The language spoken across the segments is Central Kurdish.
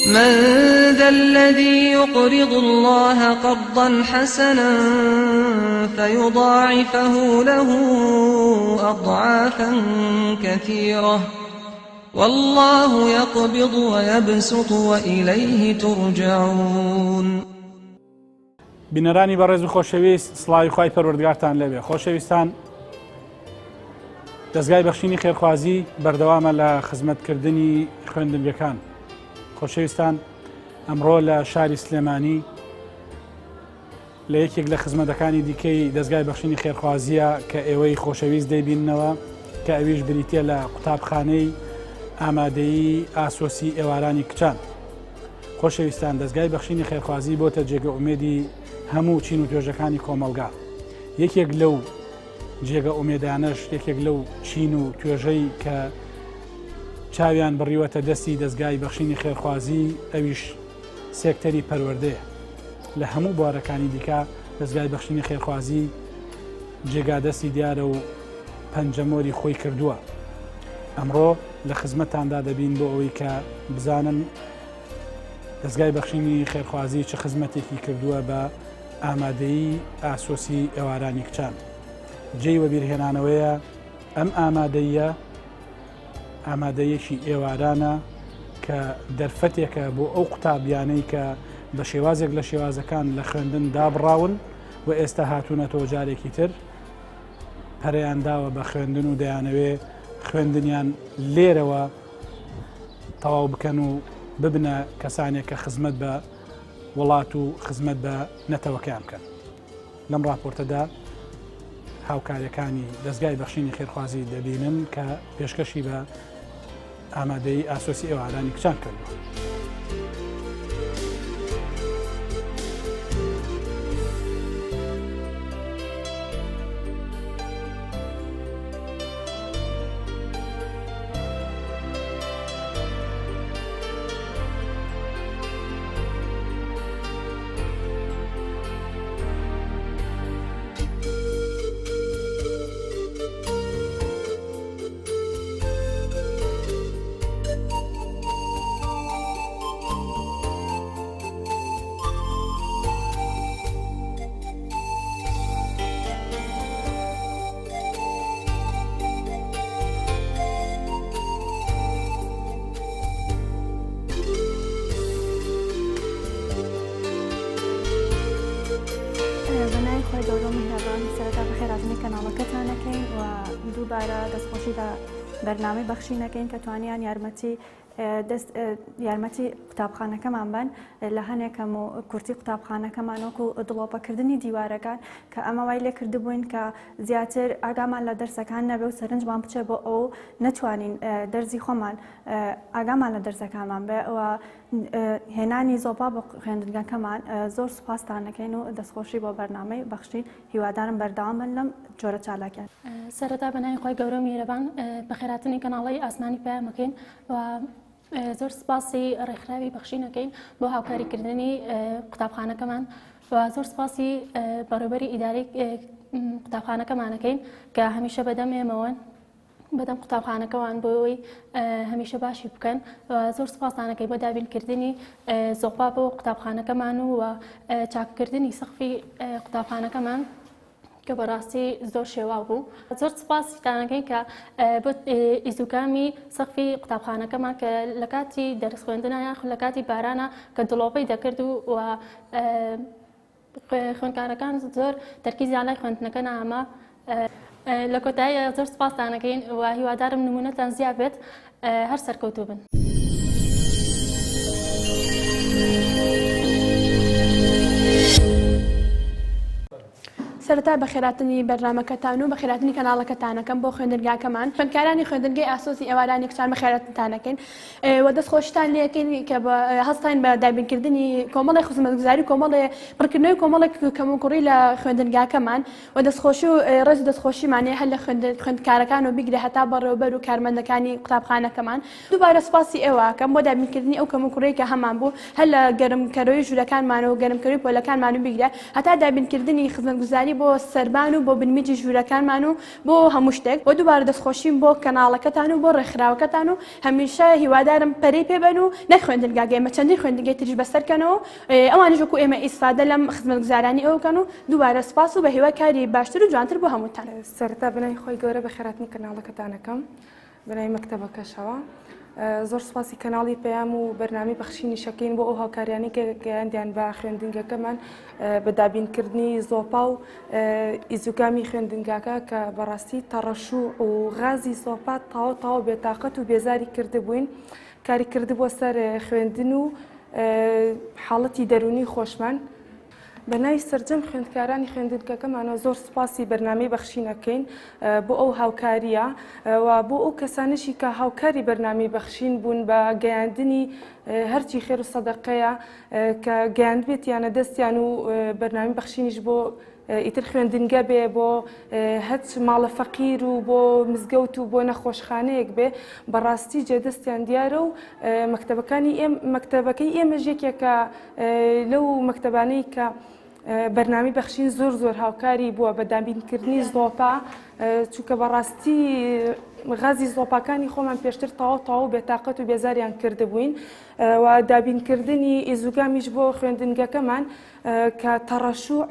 من ذا الذي يقرض الله قرضا حسنا فيضاعفه له أضعافا كثيرة والله يقبض ويبسط وإليه ترجعون. بینەرانی بەڕێز و خۆشەویست سڵاوی خوای پەروەردگارتان لێبێ خۆشەویستان دەستگای بەخشینی خێرخوازی بەردەوامە لە خزمەتکردنی خوێندنگەکان خۆشەویستان ئەمڕۆ لە شاری سلێمانی لە یەکێک لە خزمەتەکانی دیکەی دەستگای بەخشینی خێرخوازیە کە ئێوەی خۆشەویست دەیبیننەوە کە ئەویش بریتە لە قوتابخانەی ئامادەیی ئاسۆسی ئێوارانی کچان. خۆشەویستان دەزگای بەخشینی خێرخوازی بۆتە جێگە ئومێدی هەموو چین و توێژەکانی کۆمەڵگا. یەکێک لەو جێگە ئومێدانەش یەکێک لەو چین و توێژەی کە چاویان بڕیوەتە دەستی دەزگای بەخشینی خێرخوازی ئەویش سێکتەری پەروەردەیە. لە هەموو بوارەکانی دیکە دەزگای بەخشینی خێرخوازی جێگا دەستی دیارە و پەنجەمۆری خۆی کردووە. ئەمڕۆ لە خزمەتتاندا دەبین بۆ ئەوەی کە بزانن دەزگای بەخشینی خێرخوازی چ خزمەتێکی کردووە بە ئامادەیی ئاسۆسی ئێوارانی کچان. جێی وەبیرهێنانەوەیە ئەم ئامادەییە ئامادەیەکی ئێوارانە کە دەرفەتێکە بۆ ئەو قوتابیانەی کە بە شێوازێک لە شێوازەکان لە خوێندن دابڕاون و ئێستا هاتوونەتەوە جارێکی تر پەرەیان داوە بە خوێندن و دەیانەوێ خوێندنیان لێرەوە تەواو بکەن و ببنە کەسانێک کە خزمەت بە وڵات و خزمەت بە نەتەوەکەیان بکەن. لەم راپۆرتەدا هاوکاریەکانی دەزگای بەخشینی خێرخوازی دەبینن کە پێشکەشی بە ئامادەی ئاسۆسی ئێوارانی کچان کردووە. بەناوی خوای گەورە و میهرەبان سەرەتا بەخێرهاتنی کەناڵەکەتان ئەکەین و دووبارە دەستخۆشی لە بەرنامەی بەخشین ئەکەین کە توانیان یارمەتی دەست یارمەتی قوتابخانەکەمان بن لە هەنێک کەم و کورتی قوتابخانەکەمان وەکو دڵۆپەکردنی دیوارەکان کە ئەمە وای لێ کردبووین کە زیاتر ئاگامان لە دەرسەکان نەبێ و سەرنجمان بچێ بۆ ئەو نەتوانین دەرزی خۆمان ئاگامان لە دەرسەکانمان بێ و هێنانی زۆپا بۆ خوێندنگەکەمان زۆر سوپاستان دەکەین و دەستخۆشی بۆ بەرنامەی بەخشین هیوادارم بەردەوام بن لەم جۆرە چالاکیان. سەرەتا بە ناوی خوای گەورە و میهرەبان بەخێرهاتنی کەناڵی ئاسمانی پەیام ئەکەین و زۆر سپاسی ڕێکخراوی بەخشین ئەکەین بۆ هاوکاریکردنی قوتابخانەکەمان و زۆر سپاسی بەڕێوبەری ئیدارەی قوتابخانەکەمان ئەکەین کە هەمیشە بەدەم ئێمەوەن بەدەم قوتابخانەکەوان بۆ ئەوەی هەمیشە باشی بکەن زۆر سپاستانەکەی بۆ دابینکردنی زۆپا بۆ قوتابخانەکەمان و چاککردنی سەقفی قوتابخانەکەمان کە بەڕاستی زۆر شێواو بوو زۆر سپاسیتانەکەین کە بۆ ئیزوکامی سەقفی قوتابخانەکەمان کە لە کاتی دەرس خوێندنا یاخود لە کاتی بارانە کە دڵۆپەی دەکرد و خوێندکارەکان زۆر تەرکیزیان لای خوێندنەکە ناما. لە کۆتاییا زۆر سوپاستان ئەکەین و هیوادارم نمونەتان زیاد بێت هەر سەرکەوتوو بن. سەرەتا بەخێراتنی بەرنامەکەتان و بەخێراتنی کەناڵەکەتانەکەم بۆ خوێندنگاکەمان خوێندکارانی خوێندنگەی ئاسۆسی ئێوارانی کچان بەخێراتنتانەکەین و دەست خۆشتان لێکەین کە هەستاین بە دابینکردنی کۆمەڵی خزمەتگوزاری کۆمەڵێ پڕکردنەوەی کۆمەڵێک کەموکوڕی لە خوێندنگاکەمان و دەستخۆشی و ڕێز و دەستخۆشیمان هەیە هەر لە خوێندکارەکان و بیگرە هەتا بەڕێوەبەر و کارمەندەکانی قوتابخانەکەمان. دووبارە سوپاسی ئێوە ئەکەم بۆ دابینکردنی ئەو کەموکوڕیەی کە هەمان بوو هەر لە گەرمکەرەوەی ژوورەکانمانەوە و گەرمکەرەوەی پۆلەکانمان و بیگرە هەتا دابینکردنی خزمەتگوزاری بۆ. بۆ سەربان و بۆ بنمیچی ژوورەکانمان و بۆ هەموو شتێک وە دووبارە دەستخۆشیم بۆ کەناڵەکەتان و بۆ ڕێکخراوەکەتان و هەمیشە هیوادارم پەرەی پێ بەن و نەک خوێندنگاکەی ئێمە چەندین خوێندنگەی تریش بەسەرکەنەوە و ئەوانیش وەکو ئێمە ئیسفادە لەم خزمەتگوزارانی ئێوە بکەن و دووبارە سوپاس و بەهیوای کاری باشتر و جوانتر بۆ هەمووتان. سەرەتا بەناوی خوای گەورە بەخێرهاتنی کەناڵەکەتان ئەکەم بەناوی مەکتەبەکەشەوە زۆر سوپاسی کەناڵی پەیام و بەرنامەی بەخشینیش ئەکەین بۆ ئەو هاوکاریانەی کە گەیاندیان بە خوێندنگەکەمان بە دابینکردنی زۆپا و ئیزوگامی خوێندنگاکە کە بەڕاستی تەڕەشوع و غازی زۆپا تاو تاو بێتاقەت و بێزاری کردبووین کاری کردبووە سەر خوێندن و حاڵەتی دەروونی خۆشمان. بە ناوی سەرجەم خوێندکارانی خوێندنگەکەمانەوە زۆر سوپاسی بەرنامەی بەخشین ئەکەین بۆ ئەو هاوکارییە و بۆ ئەو کەسانەشی کە هاوکاری بەرنامەی بەخشین بوون بە گەیاندنی هەرچی خێر و سەدەقەیە کە گەیاندبێتیانە دەستیان و بەرنامەی بەخشینیش بۆ ئیتر خوێندنگە بێ بۆ هەچ ماڵە فەقیر و بۆ مزگەوت و بۆ نەخۆشخانەیەک بێ بەڕاستی جێدەستیان دیارە و مەکتەبەکانی ئێم مەکتەبەکەی ئێمەش یەکێکە لەو مەکتەبانەی کە بەرنامەی بەخشین زۆر زۆر هاوکاری بووە بە دابینکردنی زۆپا چونکە بەڕاستی غازی زۆپاکانی خۆمان پێشتر تەواو تەواو بێتاقەت و بێزاریان کردبووین و دابینکردنی ئیزوگامیش بۆ خوێندنگەکەمان کە تەڕەشوع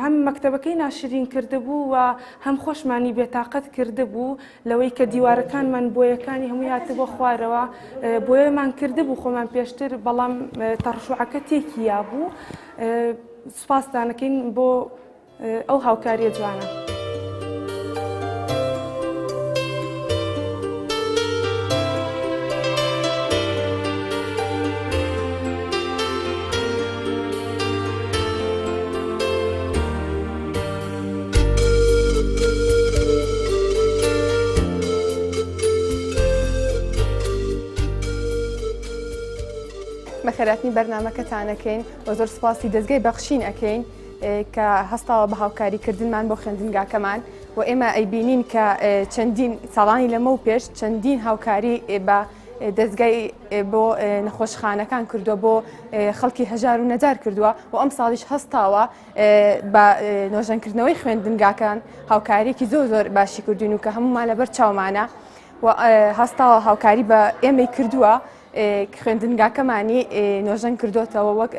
هەم مەکتەبەکەی ناشرین کردبوو و هەم خۆشمانی بێتاقەت کردبوو لەوەی کە دیوارەکانمان بۆیەکانی هەمووی هاتبووە خوارەوە بۆیەمان کردبوو خۆمان پێشتر بەڵام تەڕشوعەکە تێکی یابوو سوپاستانەکەین بۆ ئەو هاوکاریە جوانە. بەخێراتنی بەرنامەکەتان ئەکەین و زۆر سوپاسی دەزگای بەخشین ئەکەین کە هەستاوە بە هاوکاری کردنمان بۆ خوێندنگاکەمان و ئێمە ئەیبینین کە چەندین ساڵانی لەمە و پێش چەندین هاوکاری بە دەزگای بۆ نەخۆشخانەکان کردووە بۆ خەڵکی هەژار و نەدار کردووە و ئەم ساڵیش هەستاوە بە نۆژەنکردنەوەی خوێندنگاکان هاوکاریەکی زۆر زۆر باشی کردوین و کە هەمومان لەبەر چاومانە و هەستاوە هاوکاری بە ئێمەی کردووە خوێندنگاکەمانی نۆژەن کردوتەوە وەک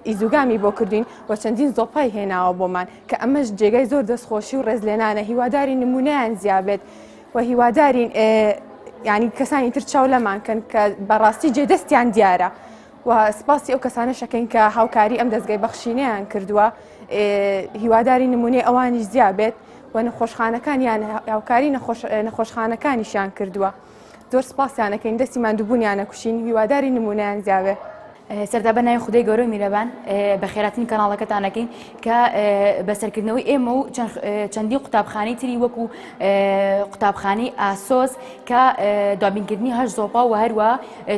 ئیزوگامی بۆ کردوین و چەندین زۆپای هێناوە بۆمان کە ئەمەش جێگای زۆر دەستخۆشی و ڕێزلێنانە هیواداری نمونەیان زیابێت و هیوادارین ینی کەسانی تر چاو لەمان کەن کە بەڕاستی جێدەستیان دیارە و سپاسی ئەو کەسانە شەکەین کە هاوکاری ئەم دەستگای بەخشینیان کردووە هیواداری نمونەی ئەوانیش زیابێت و نەخۆشخانەکانیان هاوکاری نەخۆشخانەکانیشیان کردووە. زۆر سپاسیانەکەین دەستی ماندووبوونیانە کوشین هیواداری نمونەیان زیاوێ. سەرتا بە ناوی خودای گەورە و میرەبان بەخێراتنی کەناڵەکەتان ئەکەین کە بەسەرکردنەوەی ئێمە و چەندین قوتابخانەی تری وەکو قوتابخانەی ئاسۆس کە دابینکردنی هەش زۆپا و هەروە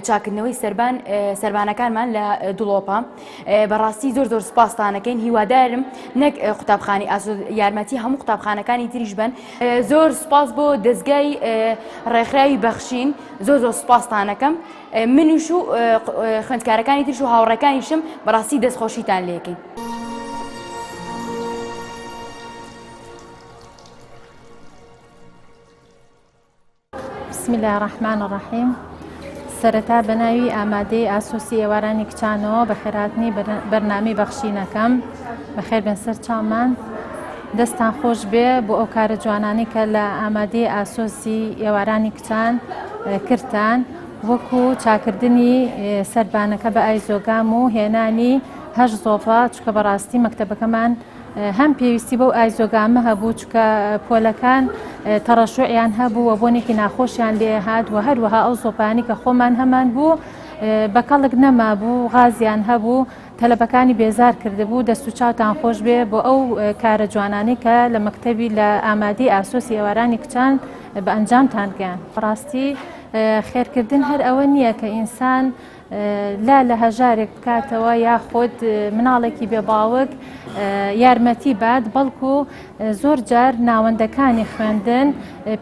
چاکردنەوەی سەربان سەربانەکانمان لە دڵۆپە بەڕاستی زۆر زۆر سپاستانەکەین هیوادارم نەک قوتابخانی ئاسۆ یارمەتی هەموو قوتابخانەکانی تریش بن زۆر سپاس بۆ دەستگای ڕێکخراوی بەخشین زۆر زۆر سپاستانەکەم منیش و خوێندکارەکانی تریش و هاوڕێکانیشم بەڕاستی دەستخۆشیتان لێکەین. بسم الله الرحمن الرحیم سەرەتا بە ناوی ئامادەی ئاسۆسی ئێوارانی کچانەوە بەخێرهاتنی بەرنامەی بەخشینەکەم بەخێر بێن سەر چاومان دەستان خۆش بێ بۆ ئەو کارە جوانانەی کە لە ئامادەی ئاسۆسی ئێوارانی کچان کردتان وەکو چاکردنی سەربانەکە بە ئایزۆگام و هێنانی هەش زۆپا چکە بەڕاستی مەکتەبەکەمان هەم پێویستی بەو ئایزۆگامە هەبوو چکە پۆلەکان تەڕەشوعیان هەبوو و بۆنێکی ناخۆشیان لێ هات و هەروەها ئەو زۆپانی کە خۆمان هەمان بوو بە کەڵک نەمابوو غازیان هەبوو تەلەبەکانی بێزار کردبوو دەست و چاوتان خۆش بێ بۆ ئەو کارە جوانانەی کە لە مەکتەبی لە ئامادەی ئاسۆسی ئێوارانی کچان بە ئەنجامتان گەیان. بەڕاستی خێرکردن هەر ئەوە نییە کە ئینسان. لا لە هەژارێک بکاتەوە یاخود مناڵێکی بێ باوک یارمەتی بات، بەڵکو زۆر جار ناوەندەکانی خوێندن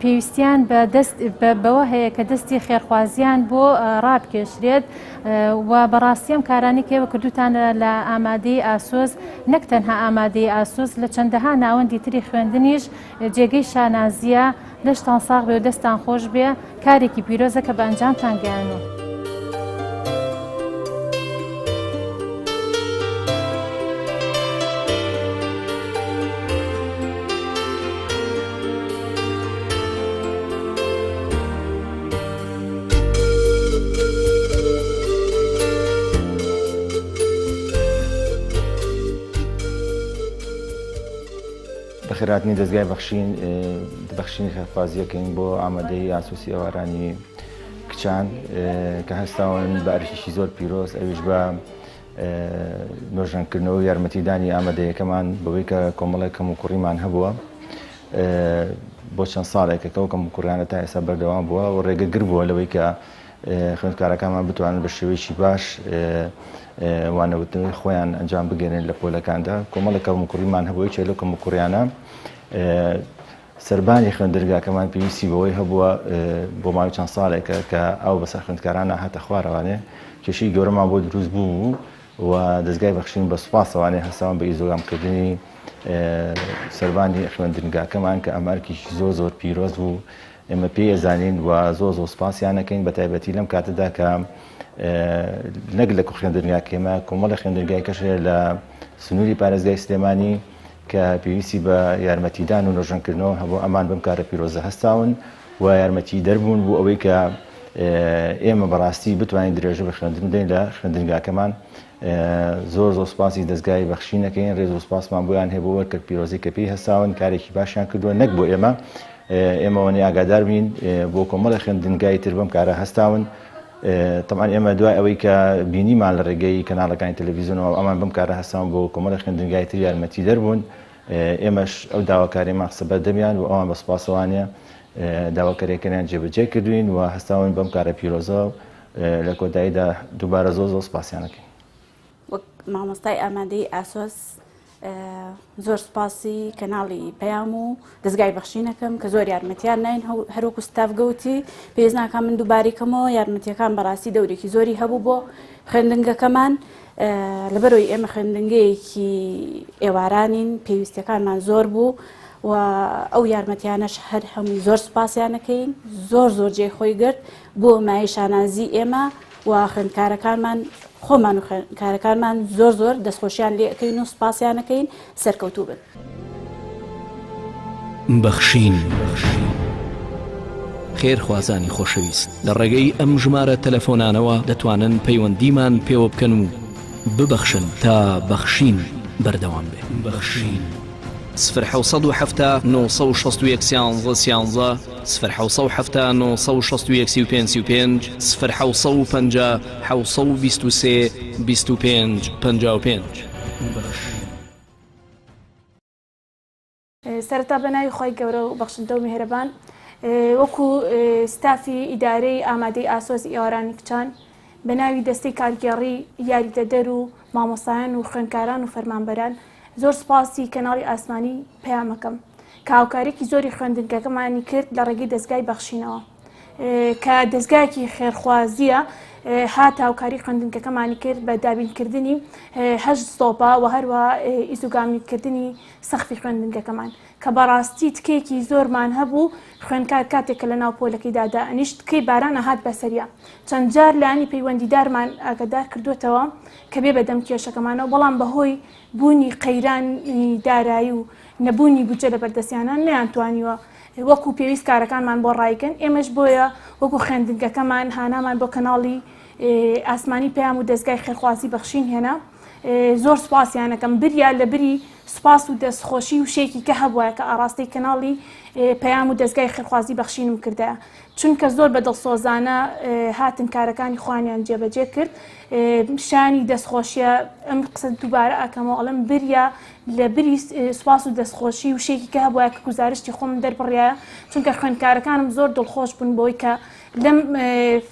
پێویستیان بە دەست بەوە هەیە کە دەستی خێرخوازیان بۆ ڕابکێشرێت و بەڕاستی ئەم کارانەی کە ئێوە کردوتانە لە ئامادەی ئاسۆس نەک تەنها ئامادەی ئاسۆس لە چەندەها ناوەندی تری خوێندنیش جێگەی شانازیە لەشتان ساغ بێ و دەستان خۆش بێ کارێکی پیرۆزە کە بە ئەنجامتان گەیانوو. بەخێرهاتنی دەزگای بەخشین بەخشینی خێرخوازیەکەین بۆ ئامادەی ئاسوسی ئێوارانی کچان کە هەستاون بە ئەرکێکی زۆر پیرۆز ئەویش بە نۆژەنکردنەوە و یارمەتیدانی ئامادەیەکەمان بەوەی کە کۆمەڵێک کەم و کوڕیمان هەبووە بۆ چەند ساڵێکە کە ئەو کەم و کوڕیانە تا ئێستا بەردەوام بووە و ڕێگەگر بووە لەوەی کە خوێندکارەکانمان بتوانن بە شێوەیەکی باش وانەوتنەوەی خۆیان ئەنجام بگەێنن لە پۆلەکاندا کۆمەڵێک کەموکوڕیمان هەبوو یەکێک لەو کەموکوڕیانە سەربانی خوێندرگاکەمان پێویستی بەوەی هەبووە بۆ ماوەی چەند ساڵێکە کە ئاو بەسەر خوێندکارانە هاتە خوارەوانێ کێشەی گەورەمان بۆ دروست بوو و دەزگای بەخشین بە سوپاسەوانێ هەستاون بە ئیزۆگامکردنی سەربانی خوێندنگاکەمان کە ئەمە ئەرکێکی زۆر زۆر پیرۆز بوو ئێمە پێی ئەزانین و زۆر زۆر سوپاسیان ئەکەین بە تایبەتی لەم کاتەدا کە نەک لە خوێندنگا کێمە کۆمەڵە خوێندنگای کەش هەیە لە سنووری پارێزگای سلێمانی کە پێویستی بە یارمەتیدان و نۆژەنکردنەوە هەبوو ئەمان بەم کارە پیرۆزە هەستاون و یارمەتی دەربوون بۆ ئەوەی کە ئێمە بەڕاستی بتوانین درێژە بە خوێندن بدەین لە خوێندنگاکەمان زۆر زۆر سوپاسی دەزگای بەخشین ئەکەین ڕێز و سوپاسمان بۆیان هەیە بۆ وەرکە پیرۆزی کە پێی هەستاون کارێکی باشیان کردووە نەک بۆ ئێمە ئێمەوەنی ئاگادار بین بۆ کۆمەڵی خوێندنگای تر بەم کارە هەستاون طبعا ئێمە دوای ئەوەی کە بینیمان لە ڕێگەی کەناڵەکانی تەلەڤیزیۆنەوە ئەمان بەم کارە هەستاون بۆ کۆمەڵی خوێندنگای تر یارمەتی دەربوون ئێمەش ئەو داواکاریمان خستە بەردەمیان و ئەوان بە سوپاسەوانە داواکاریەکانیان جێبەجێ کردوین و هەستاون بەم کارە پیرۆزە لە کۆتاییدا دووبارە زۆر زۆر سوپاسیان ئەکەین. وەک مامۆستای ئامادەی ئاسۆس زۆر سوپاسی کەناڵی پەیام و دەزگای بەخشینەکەم کە زۆر یارمەتیان ناین هەروەکو ستاف گەوتی پێویست ناکەم من دووباری کەمەوە یارمەتیەکان بەڕاستی دەورێکی زۆری هەبوو بۆ خوێندنگەکەمان لەبەرەوەی ئێمە خوێندنگەیەکی ئێوارانین پێویستەکانمان زۆر بوو و ئەو یارمەتیانەش هەر هەمووی زۆر سوپاسیانەکەین زۆر زۆر جێ خۆی گرت بۆ مایەی شانازی ئێمە و خوێندکارەکانمان خۆمان و خوێندکارەکانمان زۆر زۆر دەستخۆشیان لێ ئەکەین و سوپاسیان ئەکەین سەرکەوتوو بن. بەخشین خێرخوازانی خۆشەویست لە ڕێگەی ئەم ژمارە تەلەفۆنانەوە دەتوانن پەیوەندیمان پێوە بکەن و ببەخشن تا بەخشین بەردەوام بێ. بەخشین. سفر 770 961 سیانزە سیانزە سفر 770 961 35 35 سفر 750 723 25 55. سەرەتا بە ناوی خوای گەورە و بەخشندە و میهرەبان وەکو ستافی ئیدارەی ئامادەی ئاسۆسی ئێوارانی کچان بە ناوی دەستەی کارگێڕی یاریدەدەر و مامۆستایان و خوێندکاران و فەرمانبەران زۆر سوپاسی کەناڵی ئاسمانی پەیامەکەم کە هاوکاریکی زۆری خوێندنگەکەمانی کرد لە ڕێگەی دەزگای بەخشینەوە کە دەزگایەکی خێرخوازیە هات هاوکاری خوێندنگەکەمانی کرد بە دابینکردنی هەشت سۆپا و هەروە ئیزوگامیکردنی سەخفی خوێندنگەکەمان کە بەڕاستی تکەیەکی زۆرمان هەبوو خوێندکار کاتێک کە لەناو پۆلەکەیدا دائەنیشت تکەی باران ئەهات بەسەریا چەند جار لایەنی پەیوەندیدارمان ئاگادار کردوێتەوە کە بێ بەدەم کێشەکەمانەوە بەڵام بەهۆی بوونی قەیرانی دارایی و نەبوونی بودجە لە بەردەستیانە نەیانتوانیوە وەکو پێویست کارەکانمان بۆ ڕایکەن ئێمەش بۆیە وەکو خوێندنگەکەمان هانامان بۆ کەناڵی ئاسمانی پەیام و دەزگای خێرخوازی بەخشین هێنا زۆر سوپاسیانەکەم بریا لە بری سوپاس و دەستخۆشی وشەیەکی کە هەبوایە کە ئاڕاستەی کەناڵی پەیام و دەزگای خێرخوازی بەخشینم کردایە. چونکە زۆر بە دڵسۆزانە هاتن کارەکانی خۆیانیان جێبەجێ کرد شانی دەستخۆشیە ئەم قسە دووبارە ئەکەمەوە ئەڵێم بریا لە بری سوپاس و دەستخۆشی وشەیەکی کە هەبوایە کە گوزارشتی خۆم دەربڕیایە چونکە خوێندکارەکانم زۆر دڵخۆش بوون بەوەی کە لەم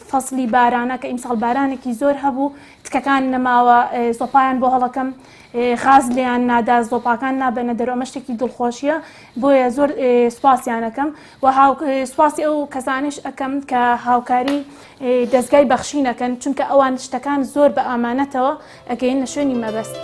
فەسلی بارانە کە ئیمساڵ بارانێکی زۆر هەبوو تکەکان نەماوە زۆپایان بۆ هەڵەکەم غاز لێیان نادا زۆپاکان نابەنە دەرەوە ئەمە شتێکی دڵخۆشیە بۆیە زۆر سوپاسیانەکەم و سوپاسی ئەو کەسانش ئەەکەم کە هاوکاری دەستگای بەخشینەکەن چونکە ئەوان شتەکان زۆر بە ئامانەتەوە ئەگەین لە شوێنی مەبەست.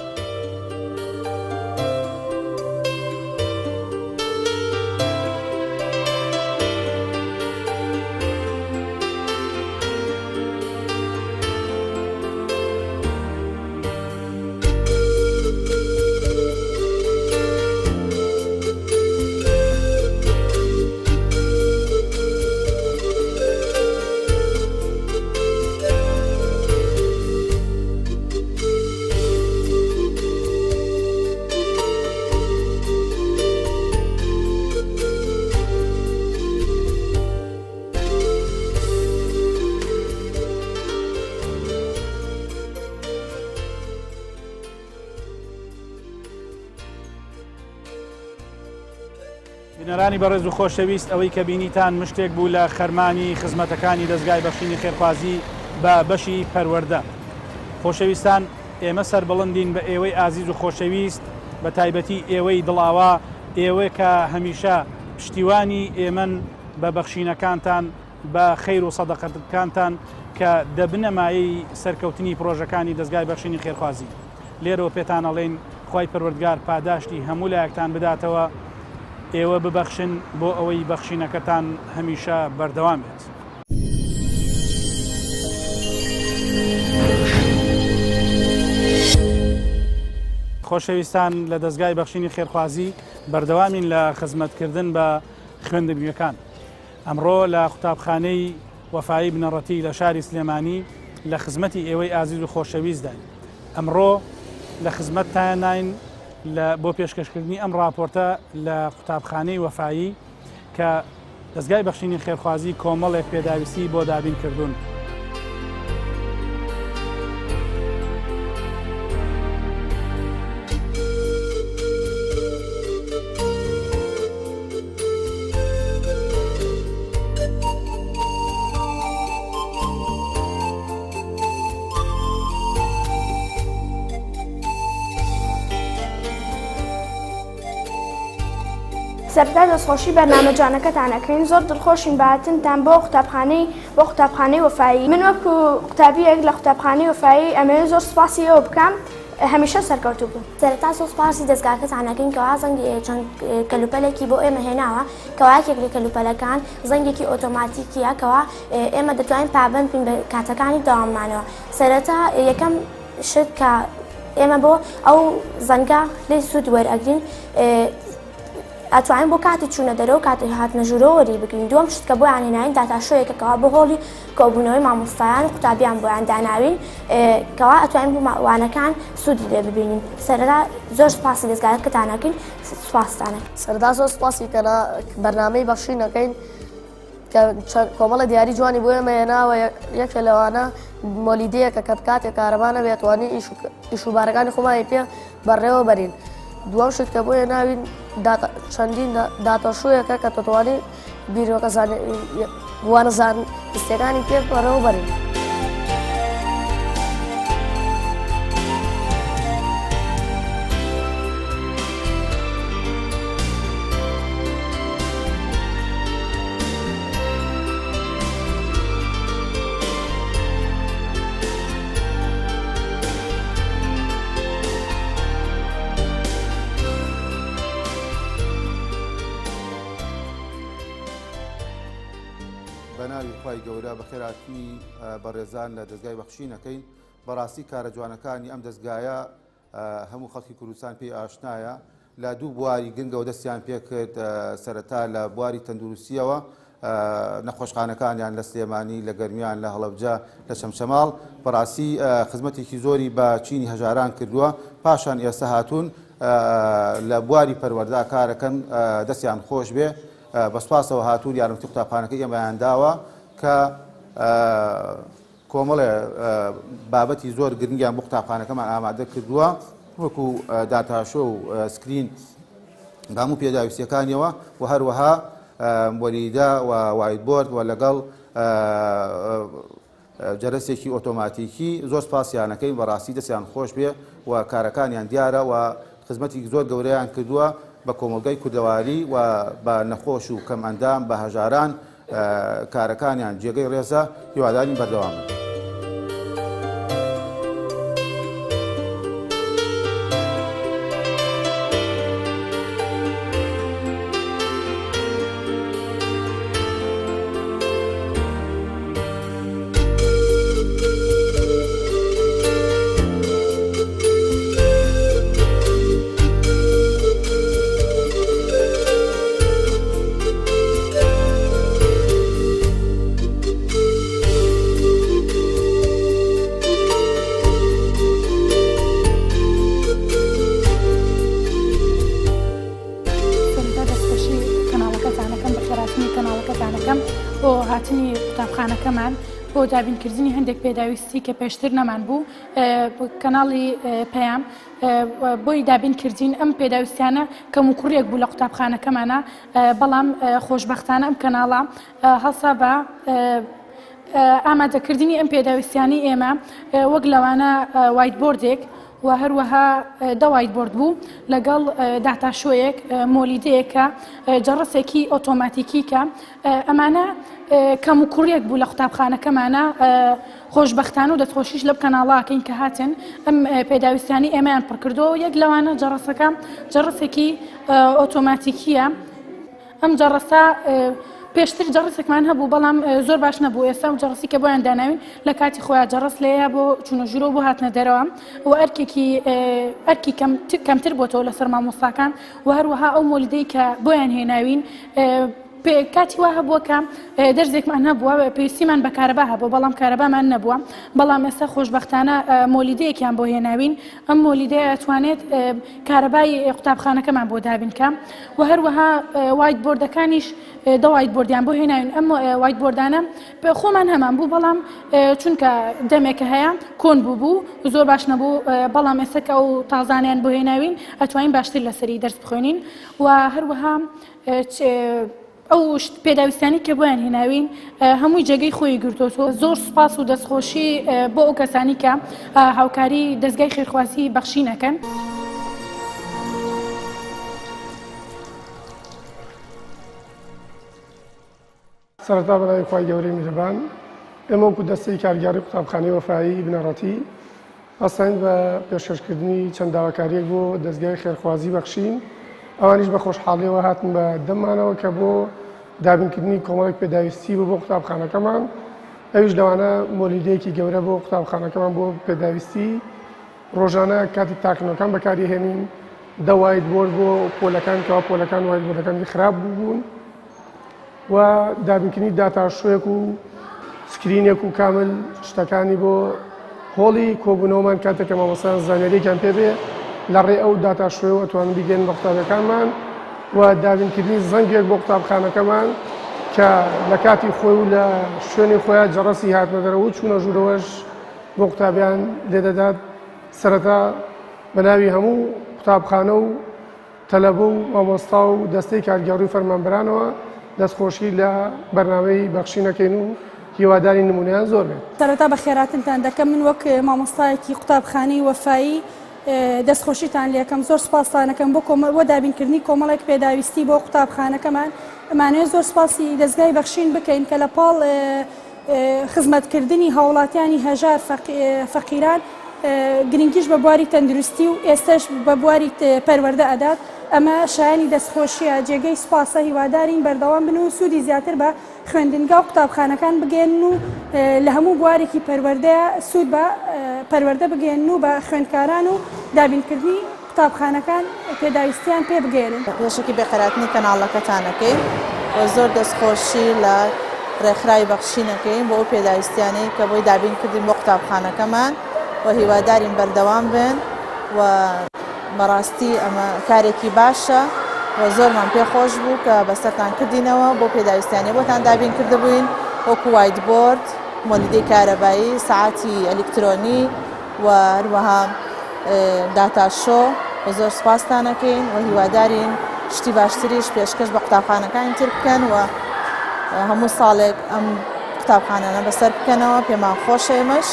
بینەرانی بەڕێز و خۆشەویست ئەوەی کە بینیتان مشتێک بوو لە خەرمانی خزمەتەکانی دەزگای بەخشینی خێرخوازی بە بەشی پەروەردە. خۆشەویستان ئێمە سەربڵندین بە ئێوەی ئازیز و خۆشەویست بە تایبەتی ئێوەی دڵاوا ئێوە کە هەمیشە پشتیوانی ئێمەن بە بەخشینەکانتان بە خەیر و سەدەقەکانتان کە دەبنە مایەی سەرکەوتنی پرۆژەکانی دەزگای بەخشینی خێرخوازی. لێرەوە پێتان ئەڵێین خوای پەروەردگار پاداشتی هەموو لایەکتان بداتەوە، ئێوە ببەخشن بۆ ئەوەی بەخشینەکەتان هەمیشە بەردەوام بێت. خۆشەویستان لە دەزگای بەخشینی خێرخوازی بەردەوامین لە خزمەتکردن بە خوێندنگەکان. ئەمڕۆ لە قوتابخانەی وەفایی بنەڕەتی لە شاری سلێمانی لە خزمەتی ئێوەی ئازیز و خۆشەویستداین. ئەمڕۆ لە خزمەتتاناین لە بۆ پێشکەشکردنی ئەم ڕاپۆرتە لە قوتابخانەی وەفایی کە دەزگای بەخشینی خێرخوازی کۆمەڵێک پێداویستی بۆ دابین کردوون. سەرەتا دەستخۆشی بەرنامە جوانەکەتان ئەکەین زۆر دڵخۆشین بە هاتنتان بۆ قوتابخانەی بۆ قوتابخانەی وەفایی من وەکو قوتابیەک لە قوتابخانەی وەفایی ئەمەوێ زۆر سوپاسی ئێوە بکەم هەمیشە سەرکەوتوو بن. سەرەتا زۆر سوپاسی دەزگاکەتان ئەکەین کەوا زەنگ چەند کەلوپەلێکی بۆ ئێمە هێناوە کەوا یەکێک لە کەلوپەلەکان زەنگێکی ئۆتۆماتیکیە کەوا ئێمە دەتوانین پابەند بین بە کاتەکانی دەواممانەوە سەرەتا یەکەم شت کە ئێمە بۆ ئەو زەنگە لێی سوود وەرئەگرین ئەتوانین بۆ کاتی چوونە دەرەوە کاتی هاتنە ژوورەوە وەری بگرین دووەم شت کە بۆیان هێناین داتاشۆیەکە کەوا بۆ هۆڵی کۆبوونەوەی مامۆستایان و قوتابیان بۆیان داناوین کەوا ئەتوانین بۆ وانەکان سوودی لێ ببینین سەرەتا زۆر سوپاسی دەزگاکەتان ئەکەین سوپاستان ئەکەین. سەرەتا زۆر سوپاسی کەنا بەرنامەی بەخشین ئەکەین کە کۆمەڵە دیاری جوانی بۆ ئێمە هێناوە یەکێ لەوانە مۆلیدەیەکە کە کاتێک کارەبا نەبێت توانی ئیش و بارەکانی خۆمانی پێ بەڕێوە بەرین دووەم شت کە بۆ هێناوین چەندین داتاشۆیەکە کە دەتوانی بیرۆکە وانە زانستیەکانی پێ بەڕێوە بەرین. بەناوی خوای گەورە بەخێراتنی بەڕێزان لە دەزگای بەخشین ئەکەین بەڕاستی کارە جوانەکانی ئەم دەزگایە هەموو خەڵکی کوردستان پێی ئاشنایە لە دوو بواری گرنگەوە دەستیان پێکرد سەرەتا لە بواری تەندروستیەوە نەخۆشخانەکانیان لە سلێمانی لە گەرمیان لە هەڵەبجە لە چەمچەماڵ بەڕاستی خزمەتێکی زۆری بە چینی هەژاران کردووە پاشان ئێستا هاتوون لە بواری پەروەردە کارەکەن دەستیان خۆش بێ. بە سوپاسەوە هاتوون یارمەتی قوتابخانەکەی ئێمەیان داوە کە کۆمەڵێ بابەتی زۆر گرنگیان بۆ قوتابخانەکەمان ئامادە کردووە وەکو data show و screen بە هەموو پێداویستیەکانیەوە و هەروەها مۆلیدە و whiteboard و لەگەڵ جەرەسێکی ئۆتۆماتیکی زۆر سپاسیانەکەین بەڕاستی دەستیان خۆش بێ و کارەکانیان دیارە و خزمەتی زۆر گەورەیان کردووە بە کۆمەڵگای کوردەواری و بە نەخۆش و کەم ئەندام بە هەژاران کارەکانیان جێگەی ڕێزە هیوادارین بەردەوام بن. سەرەتا دەستخۆشی کەناڵەکەتانەکەم بەخێراتنی کەناڵەکەتانەکەم بۆ هاتنی قوتابخانەکەمان بۆ دابینکردنی هەندێک پێداویستی کە پێشتر نەمان بوو کەناڵی پەیام بۆی دابین کردین ئەم پێداویستیانە کەم و کوڕێک بوو لە قوتابخانەکەمانە بەڵام خۆشببختانە ئەم کەناڵە هەڵسا بە ئامادەکردنی ئەم پێداویستیانی ئێمە وەک لەوانە whiteboard ێک و هەروەها دە whiteboard بوو لەگەڵ data show یەک مۆلیدەیەکە جەڕسێکی ئۆتۆماتیکی کە ئەمانە کەم و کوڕیەک بوو لە قوتابخانەکەمانە خۆشبەختانە و دەستخۆشیش لەم کەناڵاکەین کە هاتن ئەم پێداویستیانی ئێمەیان پڕکردەوە یەک لەوانە جەڕسەکە جەڕسێکی ئۆتۆماتیکیە ئەم جەڕەسە پێشتر جەڕسێکمان هەبوو بەڵام زۆر باش نەبوو ئێستا و جەڕسی کە بۆیان داناوین لە کاتی خۆیان جەڕس لێیە بۆ چوونە ژوورەوە بۆ هاتنە دەرەوە و ئەرکێکی ئەرکی کەمتر بۆتەوە لەسەر مامۆستاکان و هەروەها ئەو مۆلیدەی کە بۆیان هێناوین کاتی وا هەبووە کە دەرزێکمان هەبووە پێویستیمان بە کارەبا هەبوو بەڵام کارەبامان نەبووە بەڵام ئێستا خۆشببختانە مۆلیدەیەکیان بۆ هێناوین ئەم مۆلیدەیە ئەتوانێت کارەبای قوتابخانەکەمان بۆ دابین کە و هەروەها whiteboard ەکانیش دە whiteboard یان بۆ هێناوین ئەم whiteboard انە خۆمان هەمان بوو بەڵام چونکە دەمێکە هەیە کۆن بوو بوو زۆر باش نەبوو بەڵام ئێستا کە ئەو تازانیان بۆ هێناوین ئەتوانین باشتر لەسەری دەرس بخوێنین و هەروەها ئەو پێداویستیانەی کە بۆیان هێناوین هەمووی جێگەی خۆی گرتۆتەوە زۆر سوپاس و دەستخۆشی بۆ ئەو کەسانی کە هاوکاری دەستگای خێرخوازی بەخشین ئەکەن. سەرەتا بەناوی خوای گەورەی میهرەبان، ئێمە وەکو دەستەی کارگێڕی قوتابخانەی وەفایی بنەڕەتی هەستاین بە پێشکەشکردنی چەند داواکارییەک بۆ دەزگای خێرخوازی بەخشین، ئەوانیش بە خۆشحاڵیەوە هاتن بە دەممانەوە کە بۆ دابینکردنی کۆمەڵێک پێداویستی بوو بۆ قوتابخانەکەمان، ئەویش لەوانە مۆلیدەیەکی گەورە بۆ قوتابخانەکەمان بۆ پێداویستی ڕۆژانە کاتی تاقینەوەکان بەکاری هێنین، دە whiteboard بۆ پۆلەکان کەوا پۆلەکان whiteboard ەکانی خراپ بووبوون. و دابینکردنی data show یەک و screen ێک و کامل شتەکانی بۆ هۆڵی کۆبوونەوەمان کاتێک کە مامۆستایان زانیاریەکیان پێ بێ لە ڕێ ئەو data show یەوە ئەتوانن بیگەن بە قوتابیەکانمان و دابینکردنی زەنگێک بۆ قوتابخانەکەمان کە لە کاتی خۆی و لە شوێنی خۆیان جەڕەسی هاتنە دەرەوە و چوونە ژوورەوەش بۆ قوتابیان لێدەدات سەرەتا بە ناوی هەموو قوتابخانە و تەلەبە و مامۆستا و دەستەی کارگێڕی و فەرمانبەرانەوە دەستخۆشی لە بەرنامەی بەخشین ئەکەین و هیوادارین نمونەیان زۆر بێت. سەرەتا بەخێراتنتان دەکەم من وەک مامۆستایەکی قوتابخانەی وەفایی دەستخۆشیتان لێکەم زۆر سوپاستانەکەم بۆ بۆ دابینکردنی کۆمەڵێک پێداویستی بۆ قوتابخانەکەمان ئەمانەیە زۆر سوپاسی دەزگای بەخشین بکەین کە لە پاڵ خزمەتکردنی هاوڵاتیانی هەژار فەقیران گرنگیش بە بواری تەندروستی و ئێستەش بە بواری پەروەردە ئەدات ئەمە شایانی دەستخۆشیە جێگەی سوپاسە هیوادارین بەردەوام بن و سوودی زیاتر بە خوێندنگا و قوتابخانەکان بگەیەنن و لە هەموو بوارێکی پەروەردەیە سوود بە پەروەردە بگەیەنن و بە خوێندکاران و دابینکردنی قوتابخانەکان پێداویستیان پێ بگەیەنن. پێشەکی بێقەراتنی کەناڵەکەتان ئەکەین و زۆر دەستخۆشی لە ڕێکخراوی بەخشین ئەکەین بۆ ئەو پێداویستیانەی کە بۆی دابین کردین بۆ قوتابخانەکەمان و هیوادارین بەردەوام بن و بەڕاستی ئەمە کارێکی باشە. و زۆرمان پێ خۆش بوو کە بەسەرتان کردینەوە بۆ پێداویستیانەی بۆتان دابین کردبووین وەکو وایت بۆرد، مۆلیدەی کارەبایی، سەعاتی ئەلیکترۆنی و هەروەها داتا شۆ و زۆر سوپاستان ئەکەین و هیوادارین شتی باشتریش پێشکەش بە قوتابخانەکانی تر بکەن و هەموو ساڵێک ئەم قوتابخانانە بەسەر بکەنەوە پێمان خۆشە ئێمەش